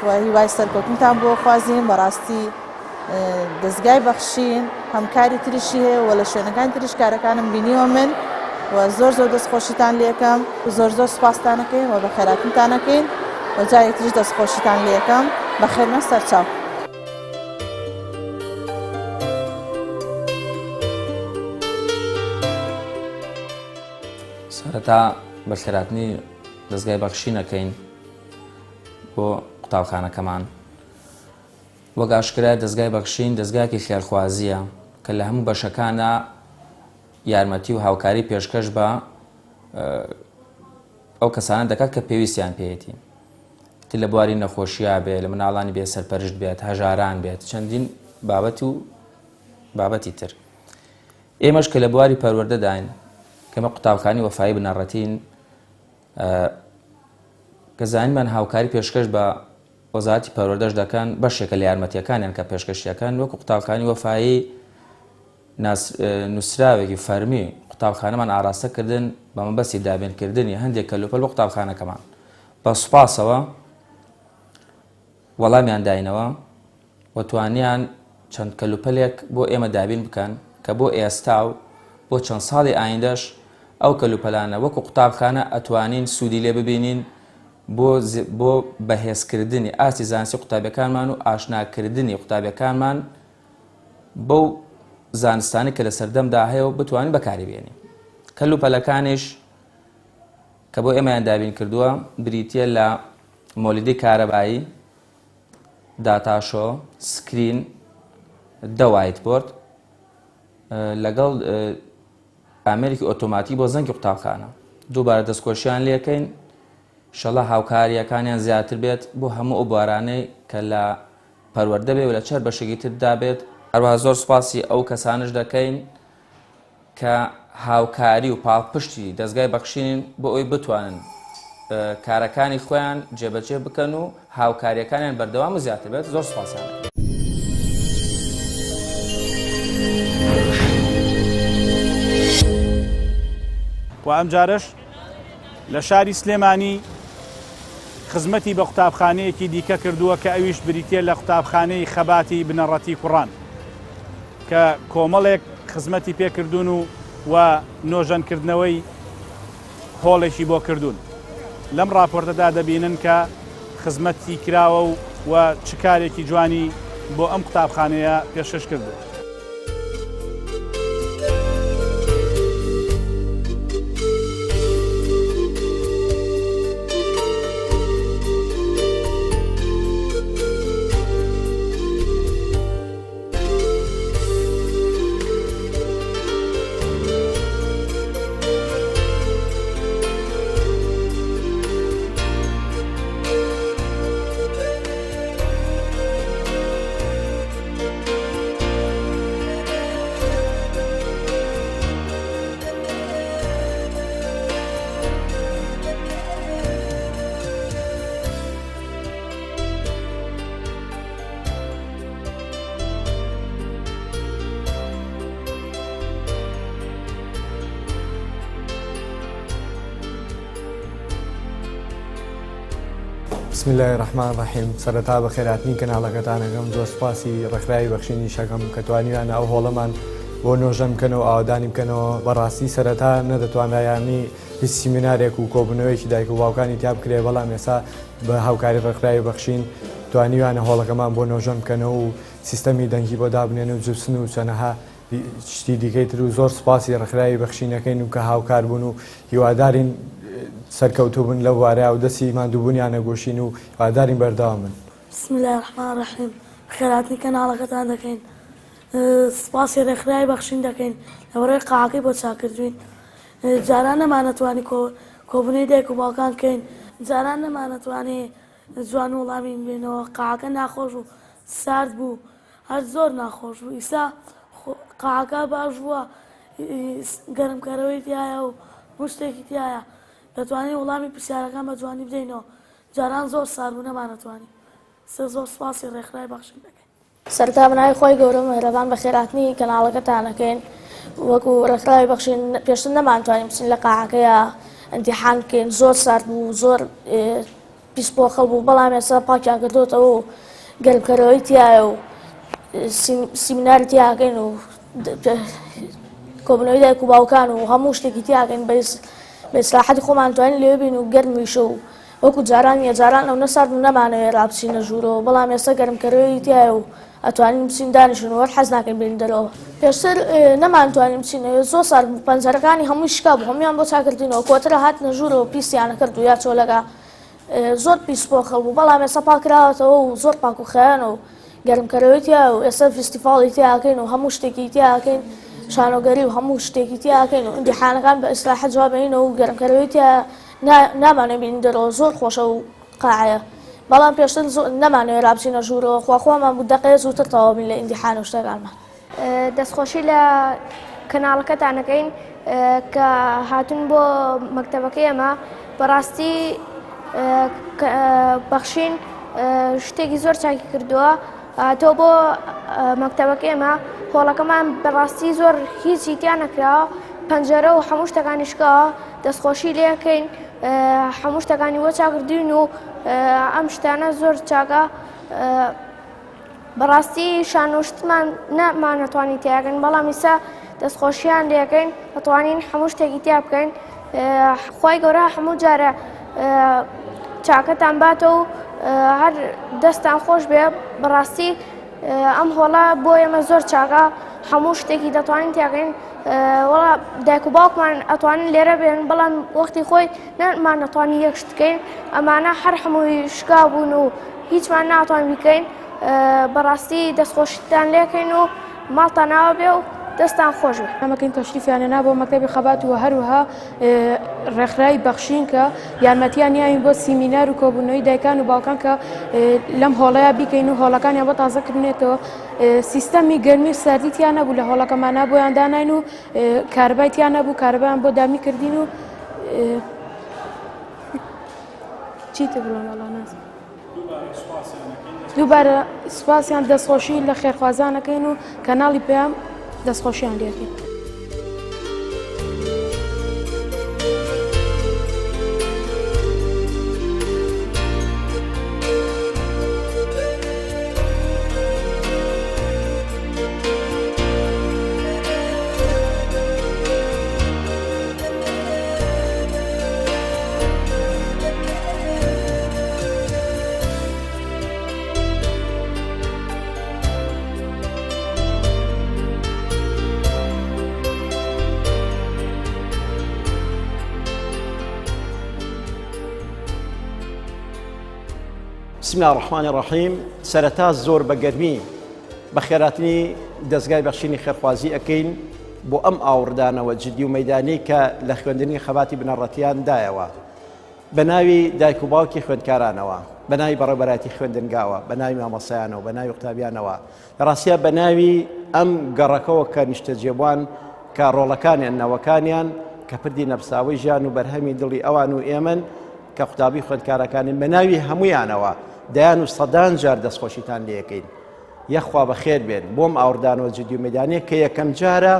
و هیوای سەرکەوتنتان بۆ خوازین بەڕاستی دەزگای بەخشین هەم کاری تریشی هەیە و لە شوێنەکانی تریش کارەکانم بینیوە من و زۆر زۆر دەست خۆشیتان لێکەم زۆر زۆر سوپاستانەکەین و بەخێراتنتانەکەین و جارێک تریش دەست خۆشیتان لێکەم بەخێرمە سەرچاو. سەرەتا بەخێراتنی دەزگای بەخشین ئەکەین بۆ قوتابخانەکەمان. وەک ئاشکرایە دەزگای بەخشین دەزگایەکی خێرخوازییە کە لە هەموو بەشەکانا یارمەتی و هاوکاری پێشکەش بە ئەو کەسانە دەکات کە پێویستیان پێیەتی تر لە بواری نەخۆشییا بێ لە مناڵانی بێ سەرپەرشت بێت هەژاران بێت چەندین بابەت و بابەتی تر ئێمەش کە لە بواری پەروەردەداین کەمە قوتابخانی وەفایی بنەڕەتین کە زانیمان هاوکاری پێشکەش بە وەزارەتی پەروەردەش دەکەن، بەشێکە لە یارمەتییەکانیان کە پێشکەشیەکەن، وەکو قوتابخانی وەفایی نووسراوێکی فەرمی قوتابخانەمان ئاراستە کردن بە مەبەستی دابینکردنی هەندێک کەلوپەل بۆ قوتابخانەکەمان. بە سوپاسەوە وەڵامیان داینەوە و توانیان چەند کەلوپەلێک بۆ ئێمە دابین بکەن کە بۆ ئێستا و بۆ چەند ساڵی ئایندەش ئەو کەلوپەلانە وەکو قوتابخانە ئەتوانین سوودی لێ ببینین بۆ بۆ بەهێزکردنی ئاستی زانستی قوتابیەکانمان و ئاشناکردنی قوتابیەکانمان بەو زانستانەی کە لە سەردەمدا هەیە و بتوانین بەکاری بێنین. کەلوپەلەکانیش کە بۆ ئێمەیان دابین کردووە بریتییە لە مۆلیدەی کارەبایی، داتاشۆ، سکرین، دە وایت بۆرد لەگەڵ ئامێرێکی ئۆتۆماتیک بۆ زەنگی قوتابخانە. دووبارە دەستخۆشیان لێکەین شەڵا هاوکارییەکانیان زیاتر بێت بۆ هەموو ئەو بوارانەی کە لە پەروەردە بێ و لە چەر بەشێکی تردا بێت. هەروەها زۆر سوپاسی ئەو کەسانەش دەکەین کە هاوکاری و پاڵپشتی دەزگای بەخشینین بۆ ئەوەی بتوانن کارەکانی خۆیان جێبەجێ بکەن و هاوکارییەکانیان بەردەوام و زیاتر بێت، زۆر سوپاسیان دەکەین. و ئەمجارەش لە شاری سلێمانی خزمەتی بە قوتابخانەیەکی دیکە کردووە کە ئەویش بریتییە لە قوتابخانەی خەباتی بنەڕەتی کوڕان کە کۆمەڵێک خزمەتی پێکردوون و و نۆژەنکردنەوەی هۆڵێکی بۆ کردوون. لەم ڕاپۆرتەدا دەبینن کە خزمەتی کراوە و و چ کارێکی جوانی بۆ ئەم قوتابخانەیە پێشکەش کردووە. بسم اللە الرحمن الرحیم سەرەتا بەخێرهاتنی کەناڵەکەتان ئەکەم زۆر سوپاسی ڕێکخراوی بەخشینیش ئەکەم کە توانیویانە ئەو هۆڵەمان بۆ نۆژەن بکەنەوە ئاوەدانی بکەنەوە بەڕاستی سەرەتا نەدەتوانرا یانی هیچ سیمینارێک و کۆبوونەوەیەکی دایک و باوکانی تیا بکرێ بەڵام ئێستا بە هاوکاری ڕێکخراوی بەخشین توانیویانە هۆڵەکەمان بۆ نۆژەن بکەنەوە و سیستەمی دەنگی بۆ دابنێن و جبسن و چەنەها شتی دیکەی تر و زۆر سوپاسی ڕێکخراوی بەخشین ئەکەین و کە هاوکار بوون و هیوادارین سەرکەوتوو بن لەو بوارە و دەستی ماندووبوونیان نەگۆشین و هیوادارین بەردەوام بن. بسم اللە الرحمن الرحیم بەخێرهاتنی کەناڵەکەتان دەکەین سوپاسی ڕێکخراوی بەخشین دەکەین لەبەرئەوەی قاعەکەی بۆ چاکردوین جاران نەمانەتوانی کۆبونەوەی دایک و باوکان کەین جاران نەمانەتوانی جوان وەڵامی بێنەوە قاعەکە ناخۆش بوو سارد بوو هەر زۆر ناخۆش بوو ئیسا قاعەکە باش بووە. گەرمکەرەوەی تایە و هەموو شتێکی تایە دەتوانین وەڵامی پرسیارەکان بە جوانی بدەینەوە جاران زۆر سارد بوو نەمانەتوانی سێ زۆر سوپاسی ڕێکخرای بەخشین دەکەین. سەرەتا بەناوی خوای گەورە و میهرەبان بەخێرهاتنی کەناڵەکەتان ئەکەین وەکو ڕێکخراوی بەخشین پێشتر نەمانتوانی بچین لە قاعەکەیا ئیمتیحان بکەین زۆر سارد بوو زۆر پیس پۆخڵ بوو بەڵام ئێستا پاکیان کردوتەوە و گەرمکەرەوەی تایە و سیمیناری تیاکەین و کۆبنەوەی دایک و باوکان و هەموو شتێکی تیاکەین بە ئیسراحەتی خۆمان توانین لێ بین و گەرمیشە و وەکو جاران نیە جاران ئەونە سارد بوو نەمانەوێرا بچینە ژوورەوە بەڵام ئێستا گەرمکەرەوەی تیایە و ئەتوانین بچین دانیشین وەر حەز ناکەین بێین دەرەوە پێشتر نەمانتوانی بچین ئەوێ زۆر سارد بوو پەنجەرەکانی هەمووی شکا بوو هەموویان بۆ چاکردینەوە کۆترە هاتنە ژوورەوە پیسیانە کرد و یا چۆلەکە زۆر پیس پۆخڵ بوو بەڵام ئێستا پاکراوەتەوە و زۆر پاک و خیانە و گەرمکەرەوەی تیا و ئێستا فیستیڤاڵی تیاکەین و هەموو شتێکی تیاکەین شانۆگەری و هەموو شتێکی تیاکەین و ئیمتیحانەکان بە ئیسراحەت جوابەینەوە و گەرمکەرەوەی تیا نامانەوێ بێین دەرەوە زۆر خۆشە و قاعەیە بەڵام پێشتر نەمانەوێرا بچینە ژوورەوە خواخوامان بوو دەقەیە زووتر تەواو بین لە ئیمتیحان و شتەکانمان. دەستخۆشی لە کەناڵەکەتان ئەکەین کە هاتوون بۆ مەکتەبەکەی ئێمە بەڕاستی بەخشین شتێکی زۆر چاکی کردووە تۆ بۆ مەکتەبەکەی ئێمە هۆڵەکەمان بەڕاستی زۆر هیچی تیا نەکراوە پەنجەرە و هەموو شتەکانی شکاوە دەستخۆشی لێکەین هەموو شتەکانی بۆ چاکردوین و ئەم شتانە زۆر چاکە بەڕاستی شانۆشتمان نەمانەتوانی تیاکەن بەڵام ئیسا دەستخۆشیان لەکەین دەتوانین هەموو شتێکی تیا بکەین خی گەورە هەموو جارە چاکەتان باتەوە و هەر دەستان خۆش بێ بەڕاستی ئەم هۆڵە بۆ ئێمە زۆر چاکە هەموو شتێکی دەتوانین تیاکەین وەڵا دایک و باوکمان ئەتوانن لێرە بێن بەڵام وەختی خۆی نەمان نەتوانی یەک شت بکەین ئەمانە هەر هەمووی شکا بوون و هیچمان ناتوان بیکەین بەڕاستی دەستخۆشیتان لێکەین و ماڵتان ئاوا بێ و دەستان خۆش بێ. ئەمەکەین تەشریفیان هێنا بۆ مەکتەبی خەبات و هەروەها ڕێکخراوی بەخشین کە یارمەتیان یاوین بۆ سیمینار و کۆبوونەوەی دایکان و باوکان کە لەم هۆڵەیە بیکەین و هۆڵەکانیان بۆ تازە کردنێتەوە سیستەمی گەرمی و ساردی تیا نەبوو لە هۆڵەکەمانە بۆیان داناین و کارەبای تیا نەبوو کارەبایان بۆ دامی کردین و چیتر بڵێم وەڵا نازانم. دووبارە سوپاسیان دەستخۆشی لە خێرخوازانەکەین و کەناڵی پەیام دەستخۆشیان لێکەین. بسم الله الرحمن الرحیم سەرەتا زۆر بە گەرمی بە خێراتنی دەستگای بەخشینی خێرخوازی ئەەکەین بۆ ئەم ئاوڕدانەوە جدی و مەدانی کە لە خوێندنی خەباتی بنەڕەتیان دایەوە بە ناوی دایک و باوکی خوێندکارانەوە، بە ناوی بەڕێوەبەرایەتی خوێندنگاوە، بە ناوی مامۆستایانەوە، بە ناوی قوتابیانەوە، لە ڕاستیا بە ناوی ئەم گەڕەکەوە کە نیشتەجێبووان کە ڕۆڵەکانیان، نەوەکانیان، کە پردی نەپساوەی ژیان و بەرهەمی دڵی ئەوان و ئێمەن، کە قوتابی خوێندکارەکانین، بە ناوی هەموویانەوە دەیان و سەدان جار دەستخۆشیتان لێکەین. یەخوا بەخێر بێن بۆم ئاوڕدانەوە جدی و مەدانیە کە یەکەم جارە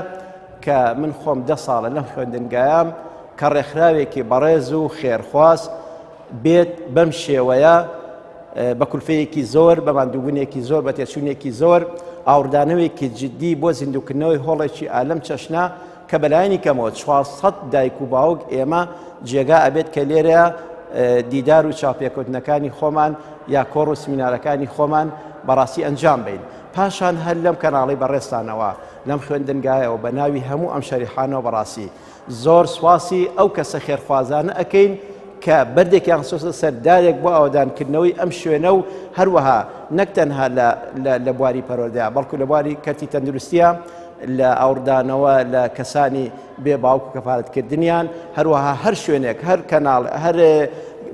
کە من خۆم دە ساڵە لەم خوێندنگایام کە ڕێکخراوێکی بەڕێز و خێرخواز بێت بەم شێوەیە بە کولفەیەکی زۆر بە ماندووبوونێکی زۆر بە تێچوونێکی زۆر ئاوردانەوەیەکی جدی بۆ زیندووکردنەوەی هۆڵێکی ئالەم چەشنە کە بەلایەنی کەمەوە 400 دایک و باوک ئێمە جێگا ئەبێت کە لێرە دیدار و چاپێکوتنەکانی خۆمان یا کۆڕ و سمینارەکانی خۆمان بەڕاستی ئەنجام بین پاشان هەر لەم کەناڵی بەڕێستانەوە لەم خوێندنگایەوە بە ناوی هەموو ئەم شەریحانەوە بەڕاستی زۆر سواسی ئەو کەسە خێرخوازانە ئەەکەین کە بەردێکیان خستۆتە سەر دارێک بۆ ئاوەدانکردنەوەی ئەم شوێنە و هەروەها نەک تەنها لە بواری پەروەردەیا بەڵکو لە بواری کەرتی تەندروستیە لە ئاوڕدانەوە لە کەسانی بێ باوک و کەفارەتکردنیان هەروەها هەر شوێنێک هەر کەناڵ هەر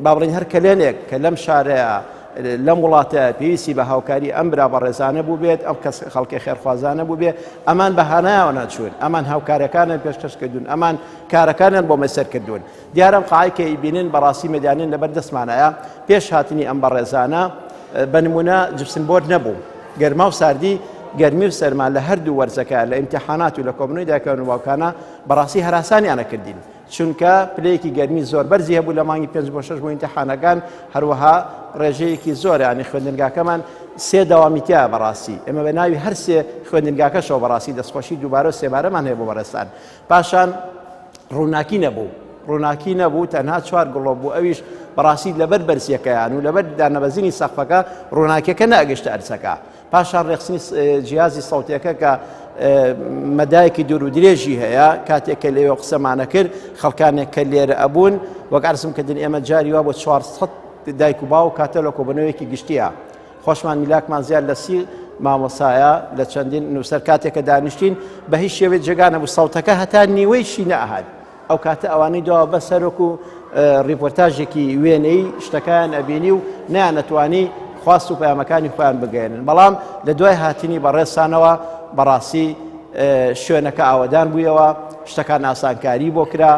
با بڵێین هەر کەلێنێک کە لەم شارەیە لەم وڵاتە پێویستی بە هاوکاری ئەم برا بەڕێزانە بووبێت، ئەم کەس خەڵکی خێرخوازانە بووبێ، ئەمان بە هانایەوە نەچوون، ئەمان هاوکاریەکانیان پێشکەش کردوون، ئەمان کارەکانیان بۆ مەیسەر کردوون. دیارە ئەم قاعەی کە ئەیبینن بەڕاستی مەدانین لەبەر دەستمانایە، پێش هاتنی ئەم بەڕێزانە بە نمونە gypsum board نەبوو، گەرما و ساردی گەرمی و سەرما لە هەردوو وەرزەکە لە ئیمتیحانات و لە کۆبوونەوەی دایکان و باوکانە بەڕاستی هەراسانیانە کردین. چونکە پلەیەکی گەرمی زۆر بەرزی هەبوو لە مانگی پێنج بۆ شەش بۆ ئیمتیحانەکان، هەروەها ڕێژەیەکی زۆر یانی خوێندنگاکەمان سێ دەوامی تایە بەڕاستی ئێمە بە ناوی هەر سێ خوێندنگاکەشەوە بەڕاستی دەستخۆشی دووبارە و سێبارەمان هەیە بۆ بەڕێزتان. پاشان ڕووناکی نەبوو ڕووناکی نەبوو تەنها چوار گڵۆپ بوو ئەویش بەڕاستی لەبەر بەرزیەکەیان و لەبەر دانەبەزینی سەقفەکە ڕووناکیەکە نەئەگەشتە ئەرزەکە. پاشان ڕێکخستنی جیازی سەوتیەکە کە مەدایەکی دوور و درێژی هەیە کاتێک کە لەوێ قسەمانە کرد خەڵکانێک کە لێرە ئەبوون وەک عەرزم کردن ئێمە جاری وا بۆ 400 دایک و باو کاتە لە کۆبوونەوەیەکی گشتیە خۆشمان میلاکمان زیاد لە 30 مامۆسایە لە چەندین نووسەر کاتێک کە دانیشتین بە هیچ شێوەیەک جێگا نەبوو سەوتەکە هەتا نیوەیشی نەئەهات ئەو کاتە ئەوانەی دواوە بەس هەر وەکو ڕیپۆرتاژێکی وێنەی شتەکان ئەبینی و نەیانەتوانی خواست و پەیامەکانی خۆیان بگەێنن بەڵام لە دوای هاتنی بەڕێزتانەوە بەڕاستی شوێنەکە ئاوەدان بوویەوە شتەکان ئاسانکاری بۆ کرا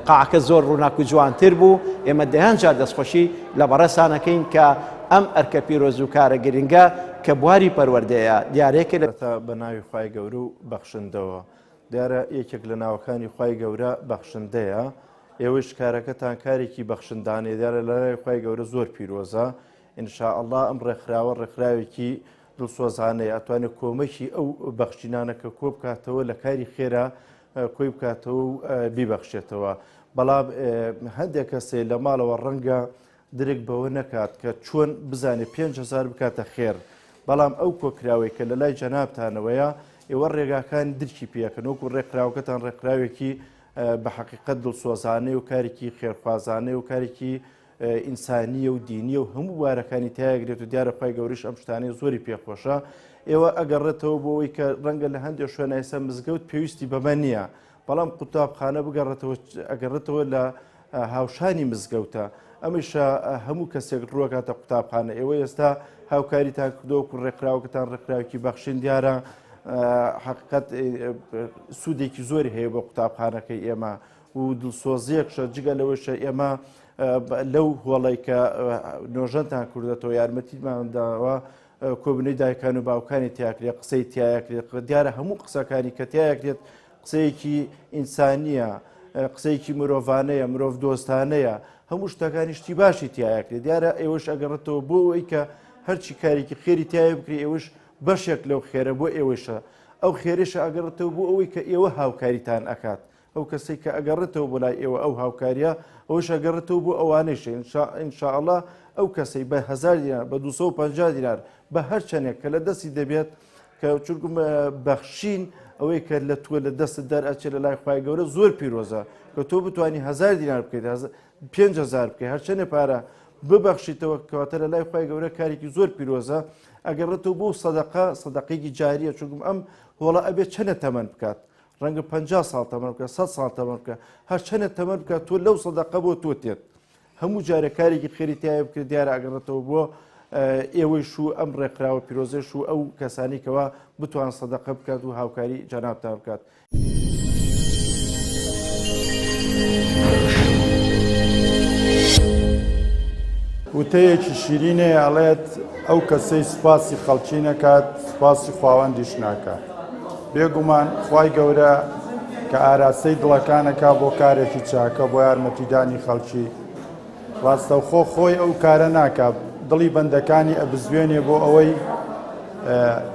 قاعەکە زۆر ڕووناک و جوانتر بوو ئێمە دەیان جار دەستخۆشی لە بەڕێزتانەکەین کە ئەم ئەرکە پیرۆز و کارە گرنگە کە بواری پەروەردەیە دیارێکە لە بە ناوی خوای گەورە و بەخشندەوە دیارە یەکێک لە ناوەکانی خوای گەورە بەخشندەیە، ئێوەیش کارەکەتان کارێکی بەخشندانەیە، دیارە لەلای خوای گەورە زۆر پیرۆزە، ان شاء اللە ئەم ڕێکخراوە ڕێکخراوێکی دڵسۆزانەیە ئەتوانێت کۆمەکی ئەو بەخشینانە کە کۆ بکاتەوە لە کاری خێرا کۆی بکاتەوە و بیبەخشێتەوە بەڵام هەندێک کەسێ لە ماڵەوە ڕەنگە درک بەوە نەکات کە چۆن بزانێت 5000 بکاتە خێر بەڵام ئەو کۆکراوەی کە لە لای جەنابتانەوەیە ئێوە ڕێگاکانی درکی پێکەن وەکو ڕێکخراوەکەتان ڕێکخراوێکی بە حەقیقەت دڵسۆزانەیە و کارێکی خێرخوازانەیە و کارێکی ئینسانیە و دینیە و هەموو بوارەکانی تیاگرێت و دیارە خوای گەورەش ئەم شتانەی زۆری پێخۆشە ئێوە ئەگەڕێتەوە بۆ ئەوەی کە ڕەنگە لە هەندێک شوێن ئێستا مزگەوت پێویستی بەمە نییە بەڵام قوتابخانە بگەڕێتەوە ئەگەڕێتەوە لە هاوشانی مزگەوتە ئەمیشە هەموو کەسێک ڕووەکاتە قوتابخانە ئێوە ئێستا هاوکاریتان کردو و ڕێکخراوەکەتان ڕێکخراوێکی بەخشین دیارە حقیقت سوودێکی زۆری هەیە بۆ قوتابخانەکەی ئێمە و دڵسۆزیەکشە جگە لەوەشە ئێمە لەو هۆڵی کە نۆژەنتان کردێتەوە یارمەتیمانداوە کۆبنەی دایکان و باوکانی تیاکرێت قسەی تیاکرێت دیارە هەموو قسەکانی کە تیاکرێت قسەیەکی ئینسانیە قسەیەکی مرۆڤانەیە مرۆڤ دۆستانەیە هەموو شتەکانی شتی باشی تیاکرێت دیارە ئێوەش ئەگەڕێتەوە بۆ ئەوەی کە هەرچی کارێکی خێری تایە بکری ئێوەش بەشێک لەو خێرە بۆ ئێوەشە ئەو خێرێشە ئەگەڕێتەوە بۆ ئەوەی کە ئێوە هاوکاریتان ئەکات ئەو کەسەی کە ئەگەڕێتەوە بۆ لای ئێوە ئەو هاوکاریە ئەوش ئەگەڕێتەوە بۆ ئەوانەیشە ئینشاءاللە ئەو کەسەی بە هەزار دینار بە 250 دینار بە هەر چەندێک کە لە دەستی دەبێت کە چونکم بەخشین ئەوەی کە لە تۆ لە دەستت دەرئەچێت لە لای خوای گەورە زۆر پیرۆزە کە تۆ بتانی هەزار دینار بکەیت 5000 بکەیت هەرچەندێ پارە ببەخشیتەوە کەواتە لە لای خوای گەورە کارێکی زۆر پیرۆزە ئەگەڕێتەوە بۆ سەدەقە سەدەقێکی جاریە چونکم ئەم هۆڵە ئەبێت چەنە تەمەن بکات ڕەنگە 50 ساڵ تەمەن بکە 100 ساڵ تەمەن بکە هەرچەنە تەمەن بکات تۆ لەو سەدەقە بۆ تۆ تێت هەموو جارێ کارێکی خێری تایە بکرێت دیارە ئەگەڕێتەوە بۆ ئێوەیش و ئەم ڕێکخراوە پیرۆزەش و ئەو کەسانی کەوا بتوان سەدەقە بکات و هاوکاری جەنابتان بکات. وتەیەکی شیرین هەیە ئەڵێت ئەو کەسەی سوپاسی خەڵکی نەکات سوپاسی خواوەندیش ناکات بێگومان خوای گەورە کە ئاراستەی دڵەکانەکا بۆ کارێکی چاکە بۆ یارمەتیدانی خەڵکی ڕاستەوخۆ خۆی ئەو کارە ناکا دڵی بەندەکانی ئەبزوێنێ بۆ ئەوەی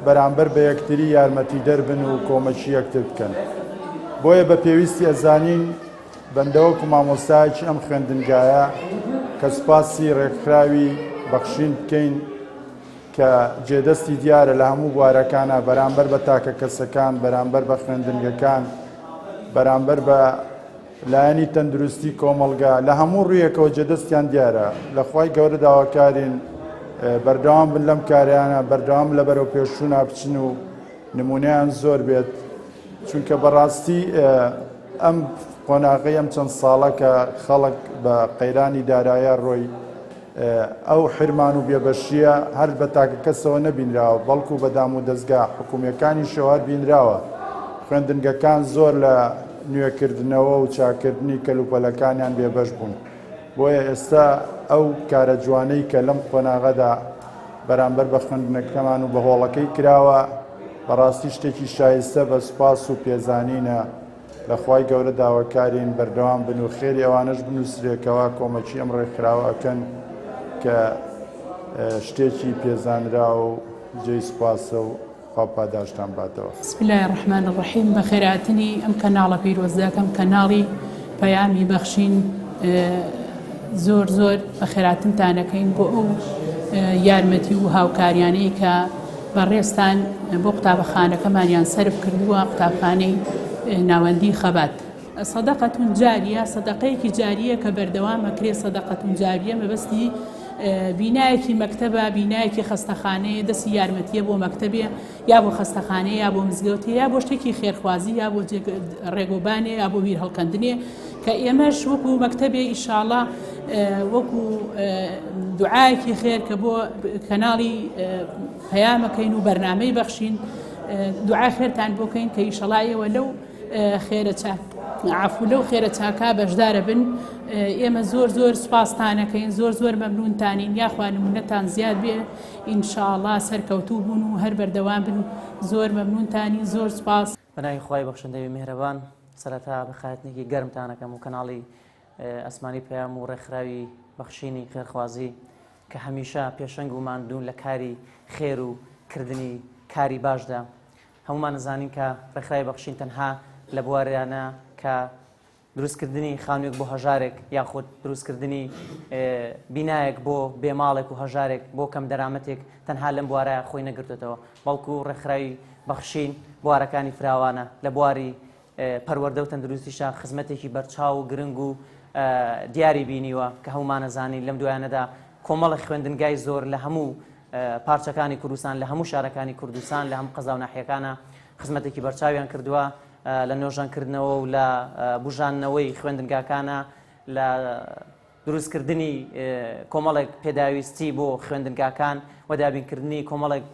بەرامبەر بە یەکتری یارمەتیدەر بن و کۆمەکی یەکتر بکەن بۆیە بە پێویستی ئەزانین بەندە وەکو مامۆستایەکی ئەم خوێندنگایە کە سوپاسی ڕێکخراوی بەخشین بکەین کە جێدەستی دیارە لە هەموو بوارەکانە بەرامبەر بە تاکە کەسەکان، بەرامبەر بە خوێندنگەکان، بەرامبەر بە لایەنی تەندروستی کۆمەڵگا، لە هەموو ڕوویەکەوە جێدەستیان دیارە. لە خوای گەورە داواکارین بەردەوام بن لەم کارەیانە، بەردەوام لە بەرەوپێشچوونا بچن و نموونەیان زۆر بێت، چونکە بەڕاستی ئەم قۆناغەی ئەم چەند ساڵە کە خەڵک بە قەیرانی دارایە ڕۆی، ئەو حرمان و بێبەشییە هەر بە تاکەکەسەوە نەبینراوە، بەڵکو بە دامودەزگا حکومییەکانیشەوە هەر بینراوە. خوێندنگەکان زۆر لە نوێکردنەوە و چاککردنی کەلوپەلەکانیان بێبەش بوون. بۆیە ئێستا ئەو کارە جوانەی کە لەم قۆناغەدا بەرامبەر بە خوێندنەکەمان و بە هۆڵەکەی کراوە، بەڕاستی شتێکی شایستە بە سوپاس و پێزانینە. لە خوای گەورە داواکارین بەردەوام بن و خێری ئەوانەش بنووسرێ کەوا کۆمەکی ئەم ڕێکخراوە ئەکەن کە شتێکی پێزانراوە و جێی سوپاسە و خوا پاداشتان باتەوە. بسم اللە الرحمن الرحیم بەخێرهاتنی ئەم کەناڵە پیرۆزەکەم کەناڵی پەیامی بەخشین زۆر زۆر بەخێراتنتانەکەین بۆ ئەو یارمەتی و هاوکاریانەی کە بەڕێزتان بۆ قوتابخانەکەمانیان سەرف کردووە قوتابخانەی ناوەندی خەبات. صدقە جاریە، سەدەقەیەکی جاریە کە بەردەوام ئەکرێ، صدقە جاریە مەبەستی بینایەکی مەکتەبە، بینایەکی خەستەخانەیە، دەستی یارمەتیە بۆ مەکتەبێ یا بۆ خەستەخانەیە یا بۆ مزگەوتێ یا بۆ شتێکی خێرخوازی یا بۆ ڕێگۆبانێ یا بۆ بیر هەڵکەندنێ کە ئێمەش وەکو مەکتەبێ ئیشاڵا وەکو دوعایەکی خێر کە بۆ کەناڵی پەیامەکەین و بەرنامەی بەخشین دوعای خێرتان بۆ کەین کە ئیشەڵا ئێوە لەو خێرە چاک عفو لەو خێرە چاکا بەشدارە بن ئێمە زۆر زۆر سوپاستانەکەین زۆر زۆر مەمنونتانین یاخوا نمونەتان زیاد بێ ئینشاءڵا سەرکەوتوو بوون و هەر بەردەوام بن زۆر مەمنونتانین زۆر سوپاس. بەناوی خوای بەخشندەی میهرەبان سەرەتا بەخاتنێکی گەرمتان ئەکەم و کەناڵی ئەسمانی پەیام و ڕێکخراوی بەخشینی خێرخوازی کە هەمیشە پێشەنگ و ماندوون لە کاری خێر و کردنی کاری باشدا هەمومان زانین کە ڕێکخراوی بەخشین تەنها لە بواریانە کە دروستکردنی خانووێک بۆ هەژارێک یاخود دروستکردنی بینایەک بۆ بێماڵێک و هەژارێک بۆ کەم دەرامەتێک تەنها لەم بوارە خۆی نەگرتێتەوە بەڵکو ڕێکخراوی بەخشین بوارەکانی فراوانە لە بواری پەروەردە و تەندروستیشا خزمەتێکی بەرچاو و گرنگ و دیاری بینیوە کە هەمومانە زانین لەم دوایانەدا کۆمەڵە خوێندنگای زۆر لە هەموو پارچەکانی کوردستان لە هەموو شارەکانی کوردستان لە هەموو قەزا و ناحیەکانە خزمەتێکی بەرچاویان کردووە لە نۆژەنکردنەوە و لە بوژاندنەوەی خوێندنگاکانە لە دروستکردنی کۆمەڵێک پێداویستی بۆ خوێندنگاکان و دابینکردنی کۆمەڵێک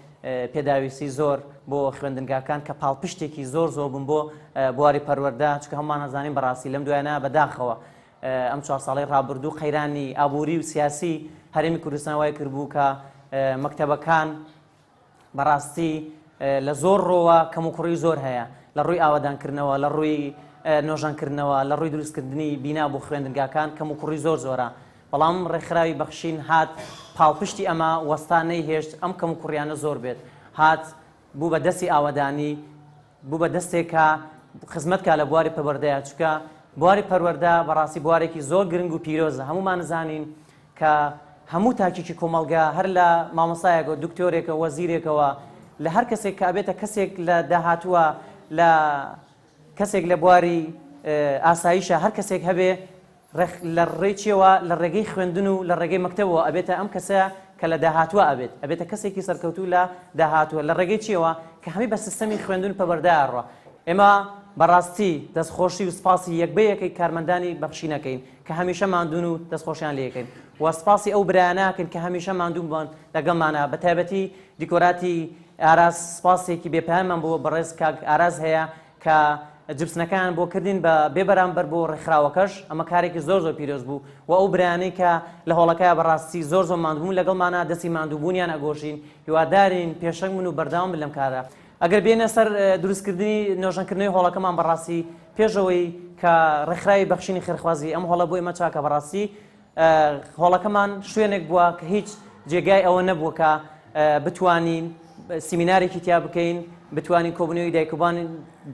پێداویستی زۆر بۆ خوێندنگاکان کە پاڵپشتێکی زۆر زۆر بوون بۆ بواری پەروەردە چونکە هەمومان ئەزانین بەڕاستی لەم دوایانە بەداخەوە ئەم چوار ساڵەی ڕابردوو قەیرانی ئابووری و سیاسی هەرێمی کوردستان وای کردبوو کە مەکتەبەکان بەڕاستی لە زۆر ڕۆوە کەموکوڕی زۆر هەیە لە ڕووی ئاوەدانکردنەوە لە ڕووی نۆژەنکردنەوە لە ڕووی دروستکردنی بینا بۆ خوێندنگاکان کەموکوڕی زۆر زۆرە بەڵام ڕێکخراوی بەخشین هات پاڵپشتی ئەمە وەستا نەیهێشت ئەم کەموکوڕیانە زۆر بێت هات بوو بە دەستی ئاوەدانی بوو بە دەستێک کە خزمەت کا لە بواری پەروەردەیا چونکە بواری پەروەردە بەڕاستی بوارێکی زۆر گرنگ و پیرۆزە هەمومان زانین کە هەموو تاکێکی کۆمەڵگا هەر لە مامۆستایەکەوە دکتۆرێکەوە وەزیرێکەوە لە هەر کەسێک کە ئەبێتە کەسێک لە داهاتووە لە کەسێک لە بواری ئاسایشە هەر کەسێک هەبێ لە ڕێی چیەوە لە ڕێگەی خوێندن و لە ڕێگەی مەکتەبەوە ئەبێتە ئەم کەسە کە لە داهاتووە ئەبێت ئەبێتە کەسێکی سەرکەوتوو لە داهاتووە لە ڕێگەی چیەوە کە هەمی بە سیستەمی خوێندن پەروەردە ئەڕوا ئێمە بەڕاستی دەستخۆشی و سپاسی یەک بە یەکەی کارمەندانی بەخشینەکەین کە هەمیشە ماندوون و دەستخۆشیان لێکەین و سپاسی ئەو برایانە ئەکەین کە هەمیشە ماندوو بوون لەگەڵمانە بە تایبەتی دیکۆراتی ئاراس سپاسێکی بێپایانمان بۆ بەڕێز کاک ئاراس هەیە کە جپسنەکەیان بۆ کردین بە بێ بەرامبەر بۆ ڕێکخراوەکەش ئەمە کارێکی زۆر زۆر پیرۆز بوو و ئەو برایانەی کە لە هۆڵەکەیا بەڕاستی زۆر زۆر ماندوو بوون لەگەڵمانا دەستی ماندووبوونیان ئەگۆشین هیوادارین پێشەنگ بن و بەردەوام بن لەم کارە ئەگەر بێینە سەر دروستکردنی نۆژەنکردنەوەی هۆڵەکەمان بەڕاستی پێش ئەوەی کە ڕێکخراوی بەخشینی خێرخوازی ئەم هۆڵە بۆ ئێمە چاکە بەڕاستی هۆڵەکەمان شوێنێک بووە کە هیچ جێگای ئەوە نەبووە کە بتوانین سیمینارێکی تیا بکەین بتوانین کۆبوونەوەی دایکوبان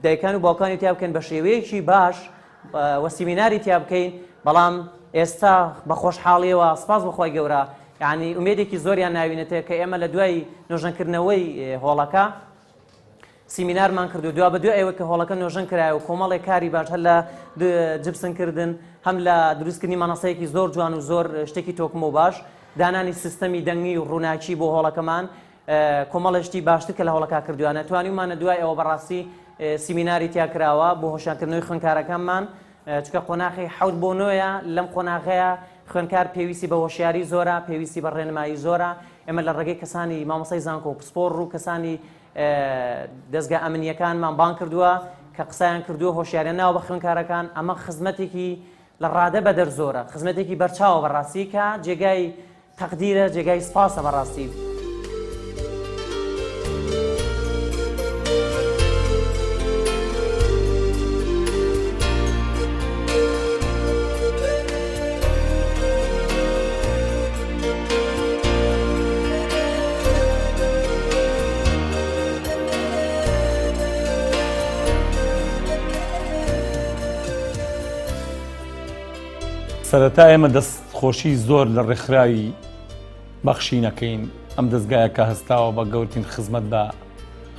دایکان و باوکانی تیا بکەین بە شێوەیەکی باش و سیمیناری تیا بکەین بەڵام ئێستا بە خۆشحاڵیەوە سپاس بەخوای گەورە یعنی ئومێدێکی زۆریان ناوینەتێ کە ئێمە لە دوای نۆژەنکردنەوەی هۆڵەکە سیمینارمان کرد و دوابەدوای ئەوەی کە هۆڵەکە نۆژەن کرایە و کۆمەڵێک کاری باش هەر لە جبسن کردن هەم لە دروستکردنی مەنەسەیەکی زۆر جوان و زۆر شتێکی تۆکمە و باش دانانی سیستەمی دەنگی و ڕووناکی بۆ هۆڵەکەمان کۆمەڵێ شتی باشتر کە لە هۆڵەکە کردویانە توانیومانە دوای ئەوە بەڕاستی سیمیناری تیا کراوە بۆ هۆشیارکردنەوەی خوێندکارەکانمان چونکە قۆناخی حەوت بۆ نۆیە لەم قۆناغەیە خوێندکار پێویستی بە هۆشیاری زۆرە، پێویستی بە ڕێنمایی زۆرە، ئێمە لە ڕێگەی کەسانی مامۆستای زانکۆ و پسپۆڕ و کەسانی دەزگا ئەمنییەکانمان بانگ کردووە کە قسەیان کردووە، هۆشیاریان ناوە بە خوێندکارەکان، ئەمە خزمەتێکی لە ڕادە بەدەر زۆرە، خزمەتێکی بەرچاوە بەڕاستی کە جێگای تەقدیرە، جێگای سپاسە بەڕاستی. سەرەتا ئێمە دەست خۆشی زۆر لە ڕێکخراوی بەخشین ئەکەین، ئەم دەزگایە کە هەستاوە بە گەورترین خزمەت بە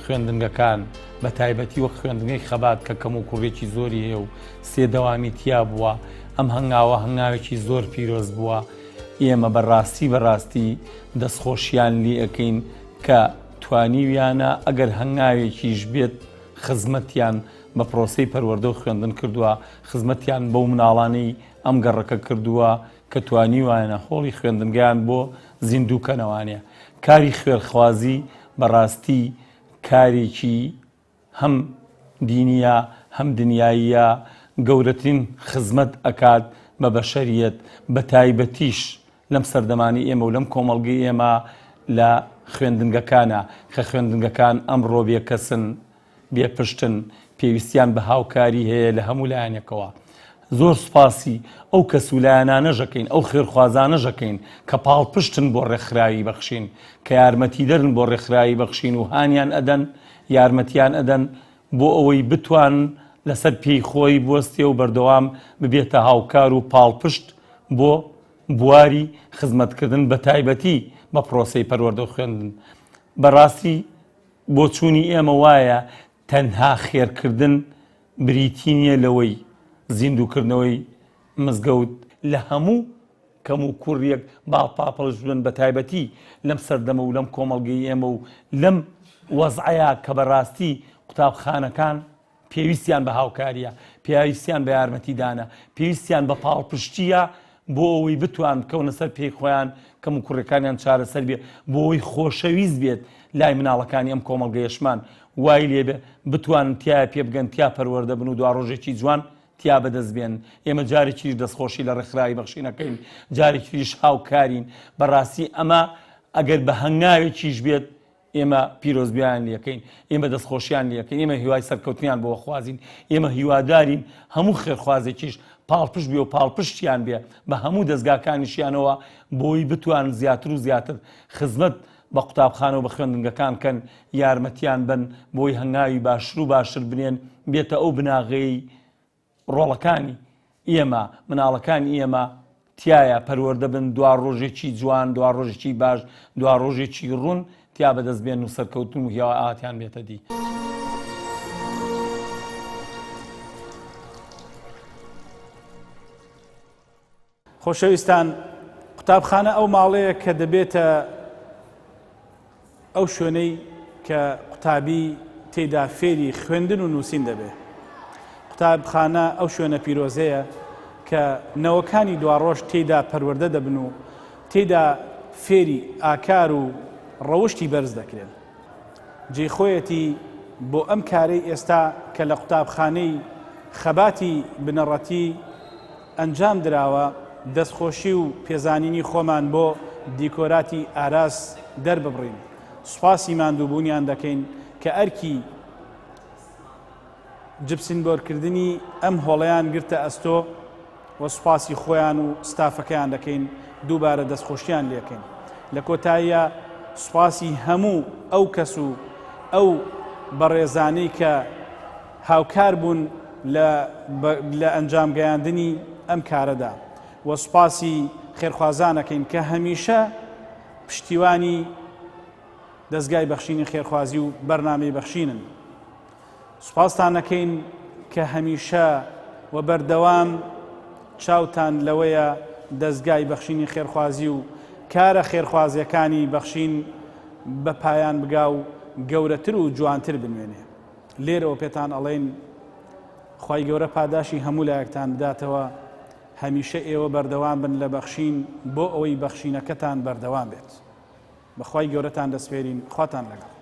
خوێندنگەکان بە تایبەتی وەک خوێندنگەی خەبات کە کەموکوڕیەکی زۆری هەیە و سێ دەوامی تیا بووە، ئەم هەنگاوە هەنگاوێکی زۆر پیرۆز بووە، ئێمە بە ڕاستی بە ڕاستی دەستخۆشیان لێ ئەکەین کە توانیویانە ئەگەر هەنگاوێکیش بێت خزمەتیان بە پرۆسەی پەروەردە و خوێندن کردووە، خزمەتیان بەو مناڵانەی ئەم گەڕەکە کردووە کە توانیویانە هۆڵی خوێندنگەیان بۆ زیندوو کەنەوانێ. کاری خوێرخوازی بە ڕاستی کارێکی هەم دینیە هەم دنیاییە، گەورەترین خزمەت ئەکات بە بەشەریەت، بە تایبەتیش لەم سەردەمانەی ئێمە و لەم کۆمەڵگەی ئێمە لە خوێندنگەکانە کە خوێندنگەکان ئەمڕۆ بێکەسن، بێ پشتن، پێویستیان بە هاوکاری هەیە لە هەموو لایەنێکەوە. زۆر سوپاسی ئەو کەس و لایەنانەش ئەکەین، ئەو خێرخوازانەش ئەکەین کە پاڵپشتن بۆ ڕێکخراوی بەخشین، کە یارمەتیدەرن بۆ ڕێکخراوی بەخشین و هانیان ئەدەن، یارمەتیان ئەدەن بۆ ئەوەی بتوان لەسەر پێی خۆی بوەستێ و بەردەوام ببێتە هاوکار و پاڵپشت بۆ بواری خزمەتکردن بەتایبەتی بە پرۆسەی پەروەردە و خوێندن. بەڕاستی بۆچوونی ئێمە وایە تەنها خێرکردن بریتی نییە لەوەی زیندووکردنەوەی مزگەوت، لە هەموو کەموکوڕییەک با پاپڵش بن بەتایبەتی لەم سەردەمە و لەم کۆمەڵگەی ئێمە و لەم وەزعەیا کە بەڕاستی قوتابخانەکان پێویستیان بە هاوکارییە، پێویستیان بە یارمەتیدانە، پێویستیان بە پاڵپشتییە بۆ ئەوەی بتوان بکەونە سەر پێی خۆیان، کەموکوڕیەکانیان چارەسەر بێت، بۆ ئەوەی خۆشەویست بێت لای مناڵەکانی ئەم کۆمەڵگەیەشمان وای لێبێ بتوانن تیایا پێبگەن، تیا پەروەردە بن و دواڕۆژێکی جوان تیا بەدەست بێنن. ئێمە جارێکی تریش دەستخۆشی لە ڕێکخراوی بەخشین ئەکەین، جارێکی تریش هاوکارین. بەڕاستی ئەمە ئەگەر بە هەنگاوێکیش بێت ئێمە پیرۆزبیان لێکەین، ئێمە دەستخۆشیان لێکەین، ئێمە هیوای سەرکەوتنیان بۆ خوازین، ئێمە هیوادارین هەموو خێرخوازێکیش پاڵپشت بێ و پاڵپشتیان بێ بە هەموو دەزگاکانیشیانەوە بۆی بتوانن زیاتر و زیاتر خزمەت بە قوتابخانە و بە خوێندنگەکان کەن، یارمەتیان بەن بۆی هەنگاوی باشتر و باشتر بنێن، بێتە ئەو بناغەیەی ڕۆڵەکانی ئێمە، مناڵەکانی ئێمە تیایا پەروەردە بن، دواڕۆژێکی جوان، دواڕۆژێکی باش، دواڕۆژێکی ڕوون تیا بەدەست بێنن و سەرکەوتن و هیوا ئاواتیان بێتە دی. خۆشەویستان، قوتابخانە ئەو ماڵەیە کە دەبێتە ئەو شوێنەی کە قوتابی تێیدا فێری خوێندن و نووسین دەبێ. قوتابخانە ئەو شوێنە پیرۆزەیە کە نەوەکانی دواڕۆژ تێیدا پەروەردە دەبن و تێیدا فێری ئاکار و ڕەوشتی بەرز دەکرێن. جێی خۆیەتی بۆ ئەم کارەی ئێستا کە لە قوتابخانەی خەباتی بنەڕەتی ئەنجام دراوە، دەستخۆشی و پێزانینی خۆمان بۆ دیکۆراتی ئاراس دەرببڕین. سوپاسی ماندووبوونیان دەکەین کە ئەرکی جپسنبۆرکردنی ئەم هۆڵەیان گرتە ئەستۆ و سوپاسی خۆیان و ستافەکەیان دەکەین، دووبارە دەستخۆشیان لێکەین. لە کۆتاییا سوپاسی هەموو ئەو کەس و ئەو بەڕێزانەی کە هاوکار بوون لە لە ئەنجام گەیاندنی ئەم کارەدا و سوپاسی خێرخوازان ئەکەین کە هەمیشە پشتیوانی دەزگای بەخشینی خێرخوازی و بەرنامەی بەخشینن. سوپاستان ئەکەین کە هەمیشە و بەردەوام چاوتان لەوەیە دەزگای بەخشینی خێرخوازی و کارە خێرخوازیەکانی بەخشین بە پایان بگا و گەورەتر و جوانتر بنوێنێ. لێرەوە پێتان ئەڵێین خوای گەورە پاداشی هەموو لایەکتان بداتەوە. هەمیشە ئێوە بەردەوام بن لە بەخشین بۆ ئەوەی بەخشینەکەتان بەردەوام بێت. بەخوای گەورەتان دەسپێرین خواتان لەگەڵ.